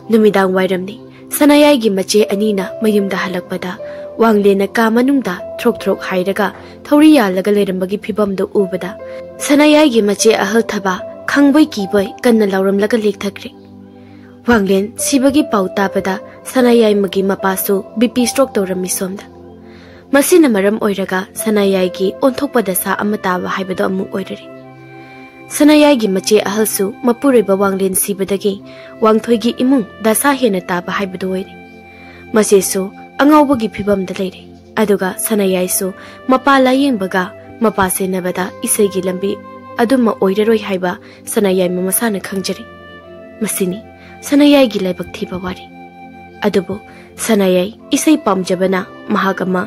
ꯅꯨꯃꯤꯗꯥꯡ ꯋꯥꯏꯔꯝꯅꯤ꯫ ꯁꯅꯥꯌꯥꯏꯒꯤ ꯃꯆꯦ ꯑꯅꯤꯅ ꯃꯌꯨꯝꯗ ꯍꯜꯂꯛꯄꯗ ꯋꯥꯡꯂꯦꯟꯅ ꯀꯥ ꯃꯅꯨꯡꯗ ꯊ꯭ꯔꯣꯛ ꯊ꯭ꯔꯣꯛ ꯍꯥꯏꯔꯒ ꯊꯧꯔꯤ ꯌꯥꯜꯂꯒ ꯂꯩꯔꯝꯕꯒꯤ ꯐꯤꯕꯝꯗꯨ ꯎꯕꯗ ꯁꯅꯥꯌꯥꯏꯒꯤ ꯃꯆꯦ ꯑꯍꯜ ꯊꯕꯥ ꯈꯪꯕꯣꯏ ꯀꯤꯕꯣꯏ ꯀꯟꯅ ꯂꯥꯎꯔꯝꯂꯒ ꯂꯦꯛꯊꯈ꯭ꯔꯦ꯫ ꯋꯥꯡꯂꯦꯟ ꯁꯤꯕꯒꯤ ꯄꯥꯎ ꯇꯥꯕꯗ ꯁꯅꯥꯌꯥꯏꯃꯒꯤ ꯃꯄꯥꯁꯨ ꯕꯤ ꯄꯤ ꯁ꯭ꯇ꯭ꯔꯣꯛ ꯇꯧꯔꯝꯃꯤ ꯁꯣꯝꯗ꯫ ꯃꯁꯤꯅ ꯃꯔꯝ ꯑꯣꯏꯔꯒ ꯁꯅꯥꯌꯥꯏꯒꯤ ꯑꯣꯟꯊꯣꯛꯄ ꯗꯁꯥ ꯑꯃ ꯇꯥꯕ ꯍꯥꯏꯕꯗꯨ ꯑꯃꯨꯛ ꯑꯣꯏꯔꯔꯦ꯫ ꯁꯅꯥꯌꯥꯏꯒꯤ ꯃꯆꯦ ꯑꯍꯜꯁꯨ ꯃꯄꯨꯔꯣꯏꯕ ꯋꯥꯡꯂꯦꯟ ꯁꯤꯕꯗꯒꯤ ꯋꯥꯡꯊꯣꯏꯒꯤ ꯏꯃꯨꯡ ꯗꯁꯥ ꯍꯦꯟꯅ ꯇꯥꯕ ꯍꯥꯏꯕꯗꯨ ꯑꯣꯏꯔꯦ꯫ ꯃꯆꯦꯁꯨ ꯑꯉꯥꯎꯕꯒꯤ ꯐꯤꯕꯝꯗ ꯂꯩꯔꯦ꯫ ꯑꯗꯨꯒ ꯁꯅꯥꯌꯥꯏꯁꯨ ꯃꯄꯥ ꯂꯥꯌꯦꯡꯕꯒ ꯃꯄꯥ ꯁꯦꯟꯅꯕꯗ ꯏꯁꯩꯒꯤ ꯂꯝꯕꯤ ꯑꯗꯨꯃ ꯑꯣꯏꯔꯔꯣꯏ ꯍꯥꯏꯕ ꯁꯅꯥꯌꯥꯏꯃ ꯃꯁꯥꯅ ꯈꯪꯖꯔꯤ꯫ ꯃꯁꯤꯅꯤ ꯁꯅꯥꯌꯥꯏꯒꯤ ꯂꯥꯏꯕꯛ ꯊꯤꯕ ꯋꯥꯔꯤ꯫ ꯑꯗꯨꯕꯨ ꯁꯅꯥꯌꯥꯏ ꯏꯁꯩ ꯄꯥꯝꯖꯕꯅ ꯃꯍꯥꯛ ꯑꯃ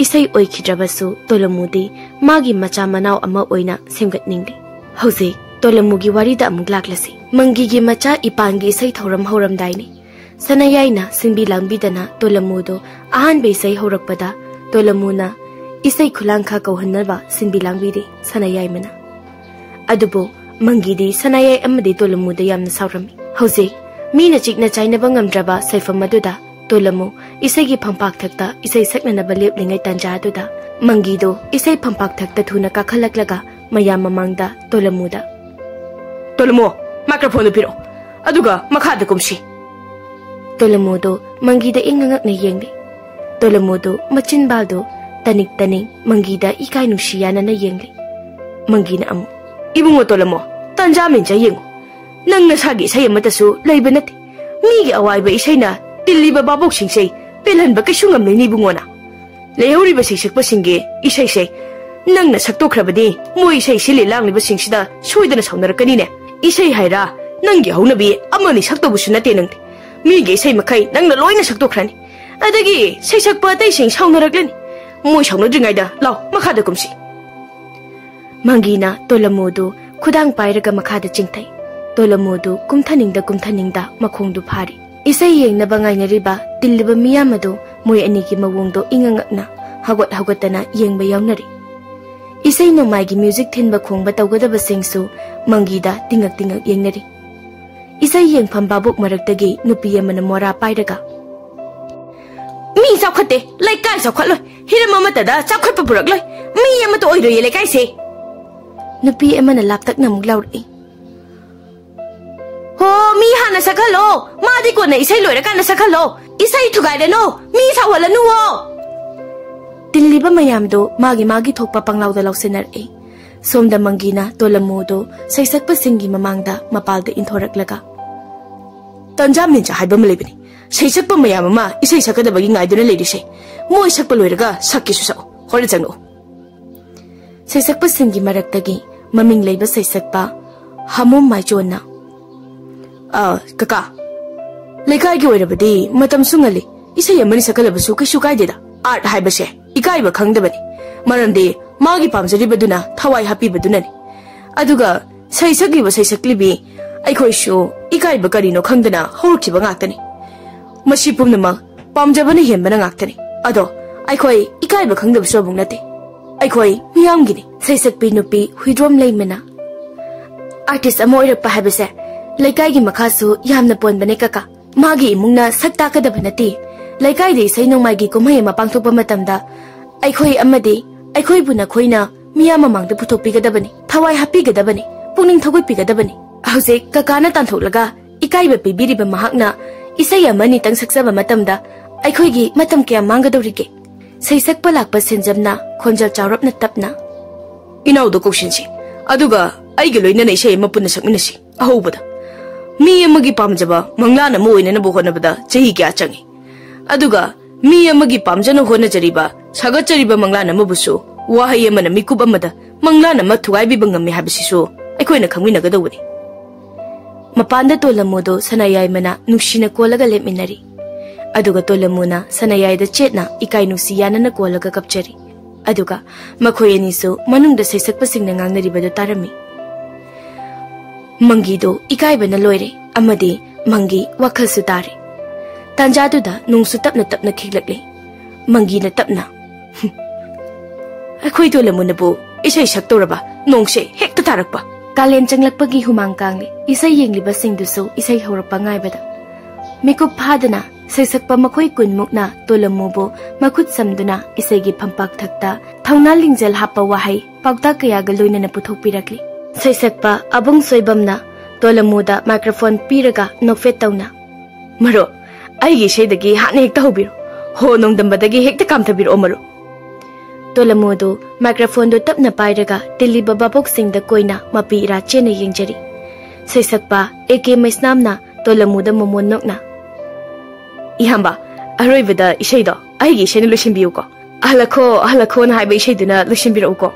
ꯏꯁꯩ ꯑꯣꯏꯈꯤꯗ꯭ꯔꯕꯁꯨ ꯇꯣꯂꯃꯨꯗꯤ ꯃꯥꯒꯤ ꯃꯆꯥ ꯃꯅꯥꯎ ꯑꯃ ꯑꯣꯏꯅ ꯁꯦꯝꯒꯠꯅꯤꯡꯂꯤ꯫ ꯍꯧꯖꯤꯛ ꯇꯣꯂꯃꯨꯒꯤ ꯋꯥꯔꯤꯗ ꯑꯃꯨꯛ ꯂꯥꯛꯂꯁꯤ꯫ ꯃꯪꯒꯤꯒꯤ ꯃꯆꯥ ꯏꯄꯥꯟꯒꯤ ꯏꯁꯩ ꯊꯧꯔꯝ ꯍꯧꯔꯝꯗꯥꯏꯅꯤ꯫ ꯁꯅꯥꯌꯥꯏꯅ ꯁꯤꯟꯕꯤ ꯂꯥꯡꯕꯤꯗꯅ ꯇꯣꯂꯃꯨꯗꯣ ꯑꯍꯥꯟꯕ ꯏꯁꯩ ꯍꯧꯔꯛꯄꯗ ꯇꯣꯂꯃꯨꯅ ꯏꯁꯩ ꯈꯨꯂꯥꯡꯈꯥ ꯀꯧꯍꯟꯅꯕ ꯁꯤꯟꯕꯤ ꯂꯥꯡꯕꯤꯔꯤ ꯁꯅꯥꯌꯥꯏꯃꯅ꯫ ꯑꯗꯨꯕꯨ ꯃꯪꯒꯤꯗꯤ ꯁꯅꯥꯌꯥꯏ ꯑꯃꯗꯤ ꯇꯣꯂꯃꯨꯗ ꯌꯥꯝꯅ ꯁꯥꯎꯔꯝꯃꯤ꯫ ꯍꯧꯖꯤꯛ ꯃꯤꯅ ꯆꯤꯛꯅ ꯆꯥꯏꯅꯕ ꯉꯝꯗ꯭ꯔꯕ ꯁꯥꯏꯐꯝ ꯑꯗꯨꯗ ꯇꯣꯂꯃꯨ ꯏꯁꯩꯒꯤ ꯐꯝꯄꯥꯛꯊꯛꯇ ꯏꯁꯩ ꯁꯛꯅꯅꯕ ꯂꯦꯞꯂꯤꯉꯩ ꯇꯥꯟꯖꯥ ꯑꯗꯨꯗ ꯃꯪꯒꯤꯗꯣ ꯏꯁꯩ ꯐꯝꯄꯥꯛꯊꯛꯇ ꯊꯨꯅ ꯀꯥꯈꯠꯂꯛꯂꯒ ꯃꯌꯥꯝ ꯃꯃꯥꯡꯗ ꯇꯣꯂꯃꯨꯗ, "ꯇꯣꯂꯃꯨ, ꯃꯥꯏꯀ꯭ꯔꯣꯐꯣꯟꯗꯨ ꯄꯤꯔꯛꯑꯣ, ꯑꯗꯨꯒ ꯃꯈꯥꯗ ꯀꯨꯝꯁꯤ꯫" ꯇꯣꯂꯃꯨꯗꯣ ꯃꯪꯒꯤꯗ ꯏꯪꯉ ꯉꯛꯅ ꯌꯦꯡꯂꯤ꯫ ꯇꯣꯂꯃꯨꯗꯣ ꯃꯆꯤꯟꯕꯥꯜꯗꯣ ꯇꯅꯤꯛ ꯇꯅꯤꯛ ꯃꯪꯒꯤꯗ ꯏꯀꯥꯏ ꯅꯨꯡꯁꯤ ꯌꯥꯅꯅ ꯌꯦꯡꯂꯤ꯫ ꯃꯪꯒꯤꯅ ꯑꯃꯨꯛ, "ꯏꯕꯨꯡꯉꯣ ꯇꯣꯂꯃꯨ, ꯇꯟꯖꯥ ꯃꯦꯟꯖꯥ ꯌꯦꯡꯉꯨ꯫ ꯅꯪ ꯅꯁꯥꯒꯤ ꯏꯁꯩ ꯑꯃꯠꯇꯁꯨ ꯂꯩꯕ ꯅꯠꯇꯦ꯫ ꯃꯤꯒꯤ ꯑꯋꯥꯏꯕ ꯏꯁꯩꯅ ꯇꯤꯜꯂꯤꯕ ꯚꯥꯕꯣꯛꯁꯤꯡꯁꯦ ꯄꯦꯜꯍꯟꯕ ꯀꯩꯁꯨ ꯉꯝꯂꯣꯏꯅꯦ ꯏꯕꯨꯡꯉꯣꯅ꯫ ꯂꯩꯍꯧꯔꯤꯕ ꯁꯩꯁꯛꯄꯁꯤꯡꯒꯤ ꯏꯁꯩꯁꯦ ꯅꯪꯅ ꯁꯛꯇꯣꯛꯈ꯭ꯔꯕꯗꯤ ꯃꯣꯏ ꯏꯁꯩ ꯁꯤꯜꯂꯤ ꯂꯥꯡꯂꯤꯕꯁꯤꯡꯁꯤꯗ ꯁꯣꯏꯗꯅ ꯁꯥꯎꯅꯔꯛꯀꯅꯤꯅꯦ꯫ ꯏꯁꯩ ꯍꯥꯏꯔ ꯅꯪꯒꯤ ꯍꯧꯅꯕꯤ ꯑꯃꯅꯤ ꯁꯛꯇꯧꯕꯁꯨ ꯅꯠꯇꯦ ꯅꯪꯗꯤ꯫ ꯃꯤꯒꯤ ꯏꯁꯩ ꯃꯈꯩ ꯅꯪꯅ ꯂꯣꯏꯅ ꯁꯛꯇꯣꯛꯈ꯭ꯔꯅꯤ꯫ ꯑꯗꯒꯤ ꯁꯩꯁꯛꯄ ꯑꯇꯩꯁꯤꯡ ꯁꯥꯎꯅꯔꯛꯂꯅꯤ꯫ ꯃꯣꯏ ꯁꯥꯎꯅꯗ꯭ꯔꯤꯉꯩꯗ ꯂꯥꯎ, ꯃꯈꯥꯗ ꯀꯨꯝꯁꯤ꯫ ꯃꯪꯒꯤꯅ ꯇꯣꯂꯃꯨꯗꯨ ꯈꯨꯗꯥꯡ ꯄꯥꯏꯔꯒ ꯃꯈꯥꯗ ꯆꯤꯡꯊꯩ꯫ ꯇꯣꯂꯃꯨꯗꯨ ꯀꯨꯝꯊꯅꯤꯡꯗ ꯀꯨꯝꯊꯅꯤꯡꯗ ꯃꯈꯣꯡꯗꯨ ꯐꯥꯔꯤ꯫ ꯏꯁꯩ ꯌꯦꯡꯅꯕ ꯉꯥꯏꯅꯔꯤꯕ ꯇꯤꯜꯂꯤꯕ ꯃꯤꯌꯥꯝ ꯑꯗꯨ ꯃꯣꯏ ꯑꯅꯤꯒꯤ ꯃꯑꯣꯡꯗꯣ ꯏꯉꯛ ꯉꯛꯅ ꯍꯧꯒꯠ ꯍꯧꯒꯠꯇꯅ ꯌꯦꯡꯕ ꯌꯥꯎꯅꯔꯤ꯫ ꯏꯁꯩ ꯅꯣꯡꯃꯥꯏꯒꯤ ꯃ꯭ꯌꯨꯖꯤꯛ ꯊꯤꯟꯕ ꯈꯣꯡꯕ ꯇꯧꯒꯗꯕꯁꯤꯡꯁꯨ ꯃꯪꯒꯤꯗ ꯇꯤꯡꯉꯛ ꯇꯤꯡꯉꯛ ꯌꯦꯡꯅꯔꯤ꯫ ꯏꯁꯩ ꯌꯦꯡꯐꯝ ꯚꯥꯕꯣꯛ ꯃꯔꯛꯇꯒꯤ ꯅꯨꯄꯤ ꯑꯃꯅ ꯃꯣꯔꯥ ꯄꯥꯏꯔꯒ, "ꯃꯤ ꯆꯥꯎꯈꯠꯇꯦ, ꯂꯩꯀꯥꯏ ꯆꯥꯎꯈꯠꯂꯣꯏ, ꯍꯤꯔꯝ ꯑꯃꯠꯇꯗ ꯆꯥꯎꯈꯠꯄ ꯄꯨꯔꯛꯂꯣꯏ, ꯃꯤ ꯑꯃꯠꯇ ꯑꯣꯏꯔꯣꯏꯌꯦ ꯂꯩꯀꯥꯏꯁꯦ!" ꯅꯨꯄꯤ ꯑꯃꯅ ꯂꯥꯞꯇꯛꯅ ꯑꯃꯨꯛ ꯂꯥꯎꯔꯛꯏ, "ꯍꯣ, ꯃꯤ ꯍꯥꯟꯅ ꯁꯛꯍꯜꯂꯣ, ꯃꯥꯗꯤ ꯀꯣꯟꯅ ꯏꯁꯩ ꯂꯣꯏꯔꯀꯥꯟꯗ ꯁꯛꯍꯜꯂꯣ, ꯏꯁꯩ ꯊꯨꯒꯥꯏꯔꯅꯨ, ꯃꯤ ꯁꯥꯎꯍꯜꯂꯅꯨꯋꯣ!" ꯇꯤꯜꯂꯤꯕ ꯃꯌꯥꯝꯗꯣ ꯃꯥꯒꯤ ꯃꯥꯒꯤ ꯊꯣꯛꯄ ꯄꯪꯂꯥꯎꯗ ꯂꯥꯎꯁꯤꯟꯅꯔꯛꯏ꯫ ꯁꯣꯝꯗ ꯃꯪꯒꯤꯅ ꯇꯣꯂꯝꯃꯨꯗꯣ ꯁꯩꯁꯛꯄꯁꯤꯡꯒꯤ ꯃꯃꯥꯡꯗ ꯃꯄꯥꯜꯗ ꯏꯟꯊꯣꯔꯛꯂꯒ, "ꯇꯟꯖꯥ ꯃꯦꯟꯖꯥ ꯍꯥꯏꯕ ꯑꯃ ꯂꯩꯕꯅꯤ꯫ ꯁꯩꯁꯛꯄ ꯃꯌꯥꯝ ꯑꯃ ꯏꯁꯩ ꯁꯛꯀꯗꯕꯒꯤ ꯉꯥꯏꯗꯨꯅ ꯂꯩꯔꯤꯁꯦ꯫ ꯃꯣꯏ ꯁꯛꯄ ꯂꯣꯏꯔꯒ ꯁꯛꯀꯦꯁꯨ ꯁꯛꯑꯣ꯫ ꯍꯣꯔꯦꯟ ꯆꯪꯂꯛꯑꯣ꯫" ꯁꯩꯁꯛꯄꯁꯤꯡꯒꯤ ꯃꯔꯛꯇꯒꯤ ꯃꯃꯤꯡ ꯂꯩꯕ ꯁꯩꯁꯛꯄ ꯍꯥꯃꯣꯝ ꯃꯥꯏꯆꯣꯟꯅ, "ꯑ, ꯀꯀꯥ, ꯂꯩꯀꯥꯏꯒꯤ ꯑꯣꯏꯔꯕꯗꯤ ꯃꯇꯝꯁꯨ ꯉꯜꯂꯤ, ꯏꯁꯩ ꯑꯃꯅꯤ ꯁꯛꯀꯠꯂꯕꯁꯨ ꯀꯩꯁꯨ ꯀꯥꯏꯗꯦꯗ꯫ ꯑꯥꯔꯠ ꯍꯥꯏꯕꯁꯦ ꯏꯀꯥꯏꯕ ꯈꯪꯗꯕꯅꯤ, ꯃꯔꯝꯗꯤ ꯃꯥꯒꯤ ꯄꯥꯝꯖꯔꯤꯕꯗꯨꯅ ꯊꯋꯥꯏ ꯍꯥꯞꯄꯤꯕꯗꯨꯅꯅꯤ꯫ ꯑꯗꯨꯒ ꯁꯩꯁꯛꯂꯤꯕ ꯁꯩꯁꯛꯂꯤꯕꯤ ꯑꯩꯈꯣꯏꯁꯨ ꯏꯀꯥꯏꯕ ꯀꯔꯤꯅꯣ ꯈꯪꯗꯅ ꯍꯧꯔꯛꯈꯤꯕ ꯉꯥꯛꯇꯅꯤ꯫ ꯃꯁꯤ ꯄꯨꯝꯅꯃꯛ ꯄꯥꯝꯖꯕꯅ ꯍꯦꯟꯕꯅ ꯉꯥꯛꯇꯅꯤ꯫ ꯑꯗꯣ ꯑꯩꯈꯣꯏ ꯏꯀꯥꯏꯕ ꯈꯪꯗꯕꯁꯨ ꯑꯃꯨꯛ ꯅꯠꯇꯦ꯫ ꯑꯩꯈꯣꯏ ꯃꯤꯌꯥꯝꯒꯤꯅꯤ꯫" ꯁꯩꯁꯛꯄꯤ ꯅꯨꯄꯤ ꯍꯨꯏꯗ꯭ꯔꯣꯝ ꯂꯩꯃꯅ, "ꯑꯥꯔꯇꯤꯁ ꯑꯃ ꯑꯣꯏꯔꯛꯄ ꯍꯥꯏꯕꯁꯦ ꯂꯩꯀꯥꯏꯒꯤ ꯃꯈꯥꯁꯨ ꯌꯥꯝꯅ ꯄꯣꯟꯕꯅꯦ ꯀꯀꯥ꯫ ꯃꯥꯒꯤ ꯏꯃꯨꯡꯅ ꯁꯛ ꯇꯥꯛꯀꯗꯕ ꯅꯠꯇꯦ꯫ ꯂꯩꯀꯥꯏꯗ ꯏꯁꯩ ꯅꯣꯡꯃꯥꯏꯒꯤ ꯀꯨꯝꯍꯩ ꯑꯃ ꯄꯥꯡꯊꯣꯛꯄ ꯃꯇꯝꯗ ꯑꯩꯈꯣꯏ ꯑꯃꯗꯤ ꯑꯩꯈꯣꯏꯕꯨ ꯅꯈꯣꯏꯅ ꯃꯤꯌꯥꯝ ꯃꯃꯥꯡꯗ ꯄꯨꯊꯣꯛꯄꯤꯒꯗꯕꯅꯤ, ꯊꯋꯥꯏ ꯍꯥꯞꯄꯤꯒꯗꯕꯅꯤ, ꯄꯨꯛꯅꯤꯡ ꯊꯧꯒꯠꯄꯤꯒꯗꯕꯅꯤ꯫ ꯍꯧꯖꯤꯛ ꯀꯀꯥꯅ ꯇꯥꯟꯊꯣꯛꯂꯒ ꯏꯀꯥꯏꯕ ꯄꯤꯕꯤꯔꯤꯕ ꯃꯍꯥꯛꯅ ꯏꯁꯩ ꯑꯃ ꯑꯅꯤꯇꯪ ꯁꯛꯆꯕ ꯃꯇꯝꯗ ꯑꯩꯈꯣꯏꯒꯤ ꯃꯇꯝ ꯀꯌꯥ ꯃꯥꯡꯒꯗꯧꯔꯤꯒꯦ?" ꯁꯩꯁꯛꯄ ꯂꯥꯛꯄ ꯁꯦꯟꯖꯝꯅ ꯈꯣꯟꯖꯦꯜ ꯆꯥꯎꯔꯞꯅ ꯇꯞꯅ, "ꯏꯅꯥꯎꯗꯣ ꯀꯧꯁꯤꯟꯁꯤ, ꯑꯗꯨꯒ ꯑꯩꯒ ꯂꯣꯏꯅꯅ ꯏꯁꯩ ꯑꯃ ꯄꯨꯟꯅ ꯁꯛꯃꯤꯟꯅꯁꯤ꯫ ꯑꯍꯧꯕꯗ ꯃꯤ ꯑꯃꯒꯤ ꯄꯥꯝꯖꯕ ꯃꯪꯂꯥꯟ ꯑꯃ ꯑꯣꯏꯅꯅꯕ ꯍꯣꯠꯅꯕꯗ ꯆꯍꯤ ꯀꯌꯥ ꯆꯪꯏ꯫ ꯑꯗꯨꯒ ꯃꯤ ꯑꯃꯒꯤ ꯄꯥꯝꯖꯅ ꯍꯣꯠꯅꯖꯔꯤꯕ, ꯁꯥꯒꯠꯆꯔꯤꯕ ꯃꯪꯂꯥꯟ ꯑꯃꯕꯨꯁꯨ ꯋꯥꯍꯩ ꯑꯃꯅ ꯃꯤꯀꯨꯞ ꯑꯃꯗ ꯃꯪꯂꯥꯟ ꯑꯃ ꯊꯨꯒꯥꯏꯕꯤꯕ ꯉꯝꯃꯤ ꯍꯥꯏꯕꯁꯤꯁꯨ ꯑꯩꯈꯣꯏꯅ ꯈꯪꯃꯤꯟꯅꯒꯗꯧꯕꯅꯤ꯫" ꯃꯄꯥꯟꯗ ꯇꯣꯂꯃꯨꯗꯣ ꯁꯅꯥꯌꯥꯏꯃꯅ ꯅꯨꯡꯁꯤꯅ ꯀꯣꯜꯂꯒ ꯂꯦꯞꯃꯤꯟꯅꯔꯤ꯫ ꯑꯗꯨꯒ ꯇꯣꯂꯃꯨꯅ ꯁꯅꯥꯌꯥꯏꯗ ꯆꯦꯠꯅ ꯏꯀꯥꯏ ꯅꯨꯡꯁꯤ ꯌꯥꯅꯅ ꯀꯣꯜꯂꯒ ꯀꯞꯆꯔꯤ꯫ ꯑꯗꯨꯒ ꯃꯈꯣꯏ ꯑꯅꯤꯁꯨ ꯃꯅꯨꯡꯗ ꯁꯩꯁꯛꯄꯁꯤꯡꯅ ꯉꯥꯡꯅꯔꯤꯕꯗꯨ ꯇꯥꯔꯝꯃꯤ꯫ ꯃꯪꯒꯤꯗꯣ ꯏꯀꯥꯏꯕꯅ ꯂꯣꯏꯔꯦ ꯑꯃꯗꯤ ꯃꯪꯒꯤ ꯋꯥꯈꯜꯁꯨ ꯇꯥꯔꯦ꯫ ꯇꯥꯟꯖꯥꯗꯨꯗ ꯅꯣꯡꯁꯨ ꯇꯞꯅ ꯇꯞꯅ ꯈꯤꯛꯂꯛꯂꯦ꯫ ꯃꯪꯒꯤꯅ ꯇꯞꯅ, "ꯑꯩꯈꯣꯏ ꯇꯣꯂꯃꯨꯅꯕꯨ ꯏꯁꯩ ꯁꯛꯇꯧꯔꯕ ꯅꯣꯡꯁꯦ ꯍꯦꯛꯇ ꯇꯥꯔꯛꯄ!" ꯀꯥꯂꯦꯟ ꯆꯪꯂꯛꯄꯒꯤ ꯍꯨꯃꯥꯡ ꯀꯥꯡꯂꯦ ꯏꯁꯩ ꯌꯦꯡꯂꯤꯕꯁꯤꯡꯗꯨꯁꯨ ꯏꯁꯩ ꯍꯧꯔꯛꯄ ꯉꯥꯏꯕꯗ꯫ ꯃꯤꯀꯨꯞ ꯐꯥꯗꯅ ꯁꯩꯁꯛꯄ ꯃꯈꯣꯏ ꯀꯨꯟꯃꯨꯛꯅ ꯇꯣꯂꯃꯨꯕꯨ ꯃꯈꯨꯠ ꯁꯝꯗꯨꯅ ꯏꯁꯩꯒꯤ ꯐꯝꯄꯥꯛ ꯊꯛꯇ ꯊꯧꯅꯥ ꯂꯤꯡꯖꯦꯜ ꯍꯥꯞꯄ ꯋꯥꯍꯩ ꯄꯥꯎꯇꯥꯛ ꯀꯌꯥꯒ ꯂꯣꯏꯅꯅ ꯄꯨꯊꯣꯛꯄꯤꯔꯛꯂꯤ꯫ ꯁꯩꯁꯛꯄ ꯑꯕꯨꯡ ꯁꯣꯏꯕꯝꯅ ꯇꯣꯂꯃꯨꯗ ꯃꯥꯏꯀ꯭ꯔꯣꯐꯣꯟ ꯄꯤꯔꯒ ꯅꯣꯛꯐꯦꯠ ꯇꯧꯅ, "ꯃꯔꯨꯞ, ꯑꯩꯒꯤ ꯏꯁꯩꯗꯒꯤ ꯍꯥꯟꯅ ꯍꯦꯛꯇ ꯍꯧꯕꯤꯔꯣ꯫ ꯍꯣ ꯅꯣꯡꯗꯝꯕꯗꯒꯤ ꯍꯦꯛꯇ ꯀꯥꯝꯊꯕꯤꯔꯛꯑꯣ ꯃꯔꯨꯞ꯫" ꯇꯣꯂꯃꯨꯗꯨ ꯃꯥꯏꯀ꯭ꯔꯣꯐꯣꯟꯗꯨ ꯇꯞꯅ ꯄꯥꯏꯔꯒ ꯇꯤꯜꯂꯤꯕ ꯚꯥꯕꯣꯛꯁꯤꯡꯗ ꯀꯣꯏꯅ ꯃꯄꯤ ꯏꯔꯥ ꯆꯦꯟꯅ ꯌꯦꯡꯖꯔꯤ꯫ ꯁꯩꯁꯛꯄ ꯑꯦ ꯀꯦ ꯃꯩꯁꯅꯥꯝꯅ ꯇꯣꯂꯃꯨꯗ ꯃꯣꯃꯣꯟ ꯅꯣꯛꯅ, "ꯏꯌꯥꯝꯕ, ꯑꯔꯣꯏꯕꯗ ꯏꯁꯩꯗꯣ ꯑꯩꯒꯤ ꯏꯁꯩꯅ ꯂꯣꯏꯁꯤꯟꯕꯤꯌꯨꯀꯣ꯫ ꯍꯜꯂꯛꯈꯣ, ꯍꯜꯂꯛꯈꯣꯅ ꯍꯥꯏꯕ ꯏꯁꯩꯗꯨꯅ ꯂꯣꯏꯁꯤꯟꯕꯤꯔꯛꯎꯀꯣ꯫"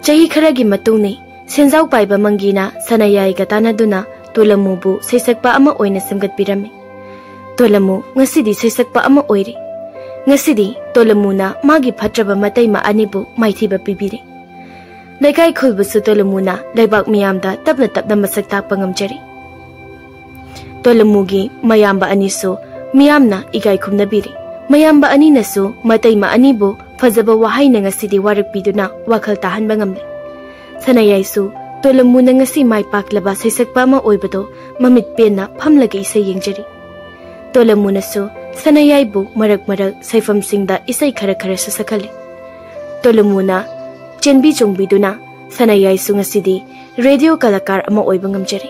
ꯆꯍꯤ ꯈꯔꯒꯤ ꯃꯇꯨꯡꯅꯤ꯫ ꯁꯦꯟꯖꯥꯎ ꯄꯥꯏꯕ ꯃꯪꯒꯤꯅ ꯁꯅꯥꯌꯥꯏꯒ ꯇꯥꯟꯅꯗꯨꯅ ꯇꯣꯂꯃꯨꯕꯨ ꯁꯩꯁꯛꯄ ꯑꯃ ꯑꯣꯏꯅ ꯁꯦꯝꯒꯠꯄꯤꯔꯝꯃꯤ꯫ ꯇꯣꯂꯃꯨ ꯉꯁꯤꯗꯤ ꯁꯩꯁꯛꯄ ꯑꯃ ꯑꯣꯏꯔꯦ꯫ ꯉꯁꯤꯗꯤ ꯇꯣꯂꯃꯨꯅ ꯃꯥꯒꯤ ꯐꯠꯇ꯭ꯔꯕ ꯃꯇꯩꯃ ꯑꯅꯤꯕꯨ ꯃꯥꯏꯊꯤꯕ ꯄꯤꯕꯤꯔꯦ꯫ ꯂꯩꯀꯥꯏ ꯈꯨꯜꯕꯨꯁꯨ ꯇꯣꯂꯃꯨꯅ ꯂꯩꯕꯥꯛ ꯃꯤꯌꯥꯝꯗ ꯇꯞꯅ ꯇꯞꯅ ꯃꯁꯛ ꯇꯥꯛꯄ ꯉꯝꯖꯔꯦ꯫ ꯇꯣꯂꯃꯨꯒꯤ ꯃꯌꯥꯝꯕ ꯑꯅꯤꯁꯨ ꯃꯤꯌꯥꯝꯅ ꯏꯀꯥꯏ ꯈꯨꯝꯅꯕꯤꯔꯦ꯫ ꯃꯌꯥꯝꯕ ꯑꯅꯤꯅꯁꯨ ꯃꯇꯩꯃ ꯑꯅꯤꯕꯨ ꯐꯖꯕ ꯋꯥꯍꯩꯅ ꯉꯁꯤꯗꯤ ꯋꯥꯔꯛꯄꯤꯗꯨꯅ ꯋꯥꯈꯜ ꯇꯥꯍꯟꯕ ꯉꯝꯂꯦ꯫ ꯁꯅꯥꯌꯥꯏꯁꯨ ꯇꯣꯂꯃꯨꯅ ꯉꯁꯤ ꯃꯥꯏ ꯄꯥꯛꯂꯕ ꯁꯩꯁꯛꯄ ꯑꯃ ꯑꯣꯏꯕꯗꯣ ꯃꯃꯤꯠ ꯄꯦꯟꯅ ꯐꯝꯂꯒ ꯏꯁꯩ ꯌꯦꯡꯖꯔꯤ꯫ ꯇꯣꯂꯃꯨꯅꯁꯨ ꯁꯅꯥꯌꯥꯏꯕꯨ ꯃꯔꯛ ꯃꯔꯛ ꯁꯩꯐꯝꯁꯤꯡꯗ ꯏꯁꯩ ꯈꯔ ꯈꯔꯁꯨ ꯁꯛꯍꯜꯂꯤ꯫ ꯇꯣꯂꯃꯨꯅ ꯆꯦꯟꯕꯤ ꯆꯣꯡꯕꯤꯗꯨꯅ ꯁꯅꯥꯌꯥꯏꯁꯨ ꯉꯁꯤꯗꯤ ꯔꯦꯗꯤꯑꯣ ꯀꯂꯥꯀꯥꯔ ꯑꯃ ꯑꯣꯏꯕ ꯉꯝꯖꯔꯦ꯫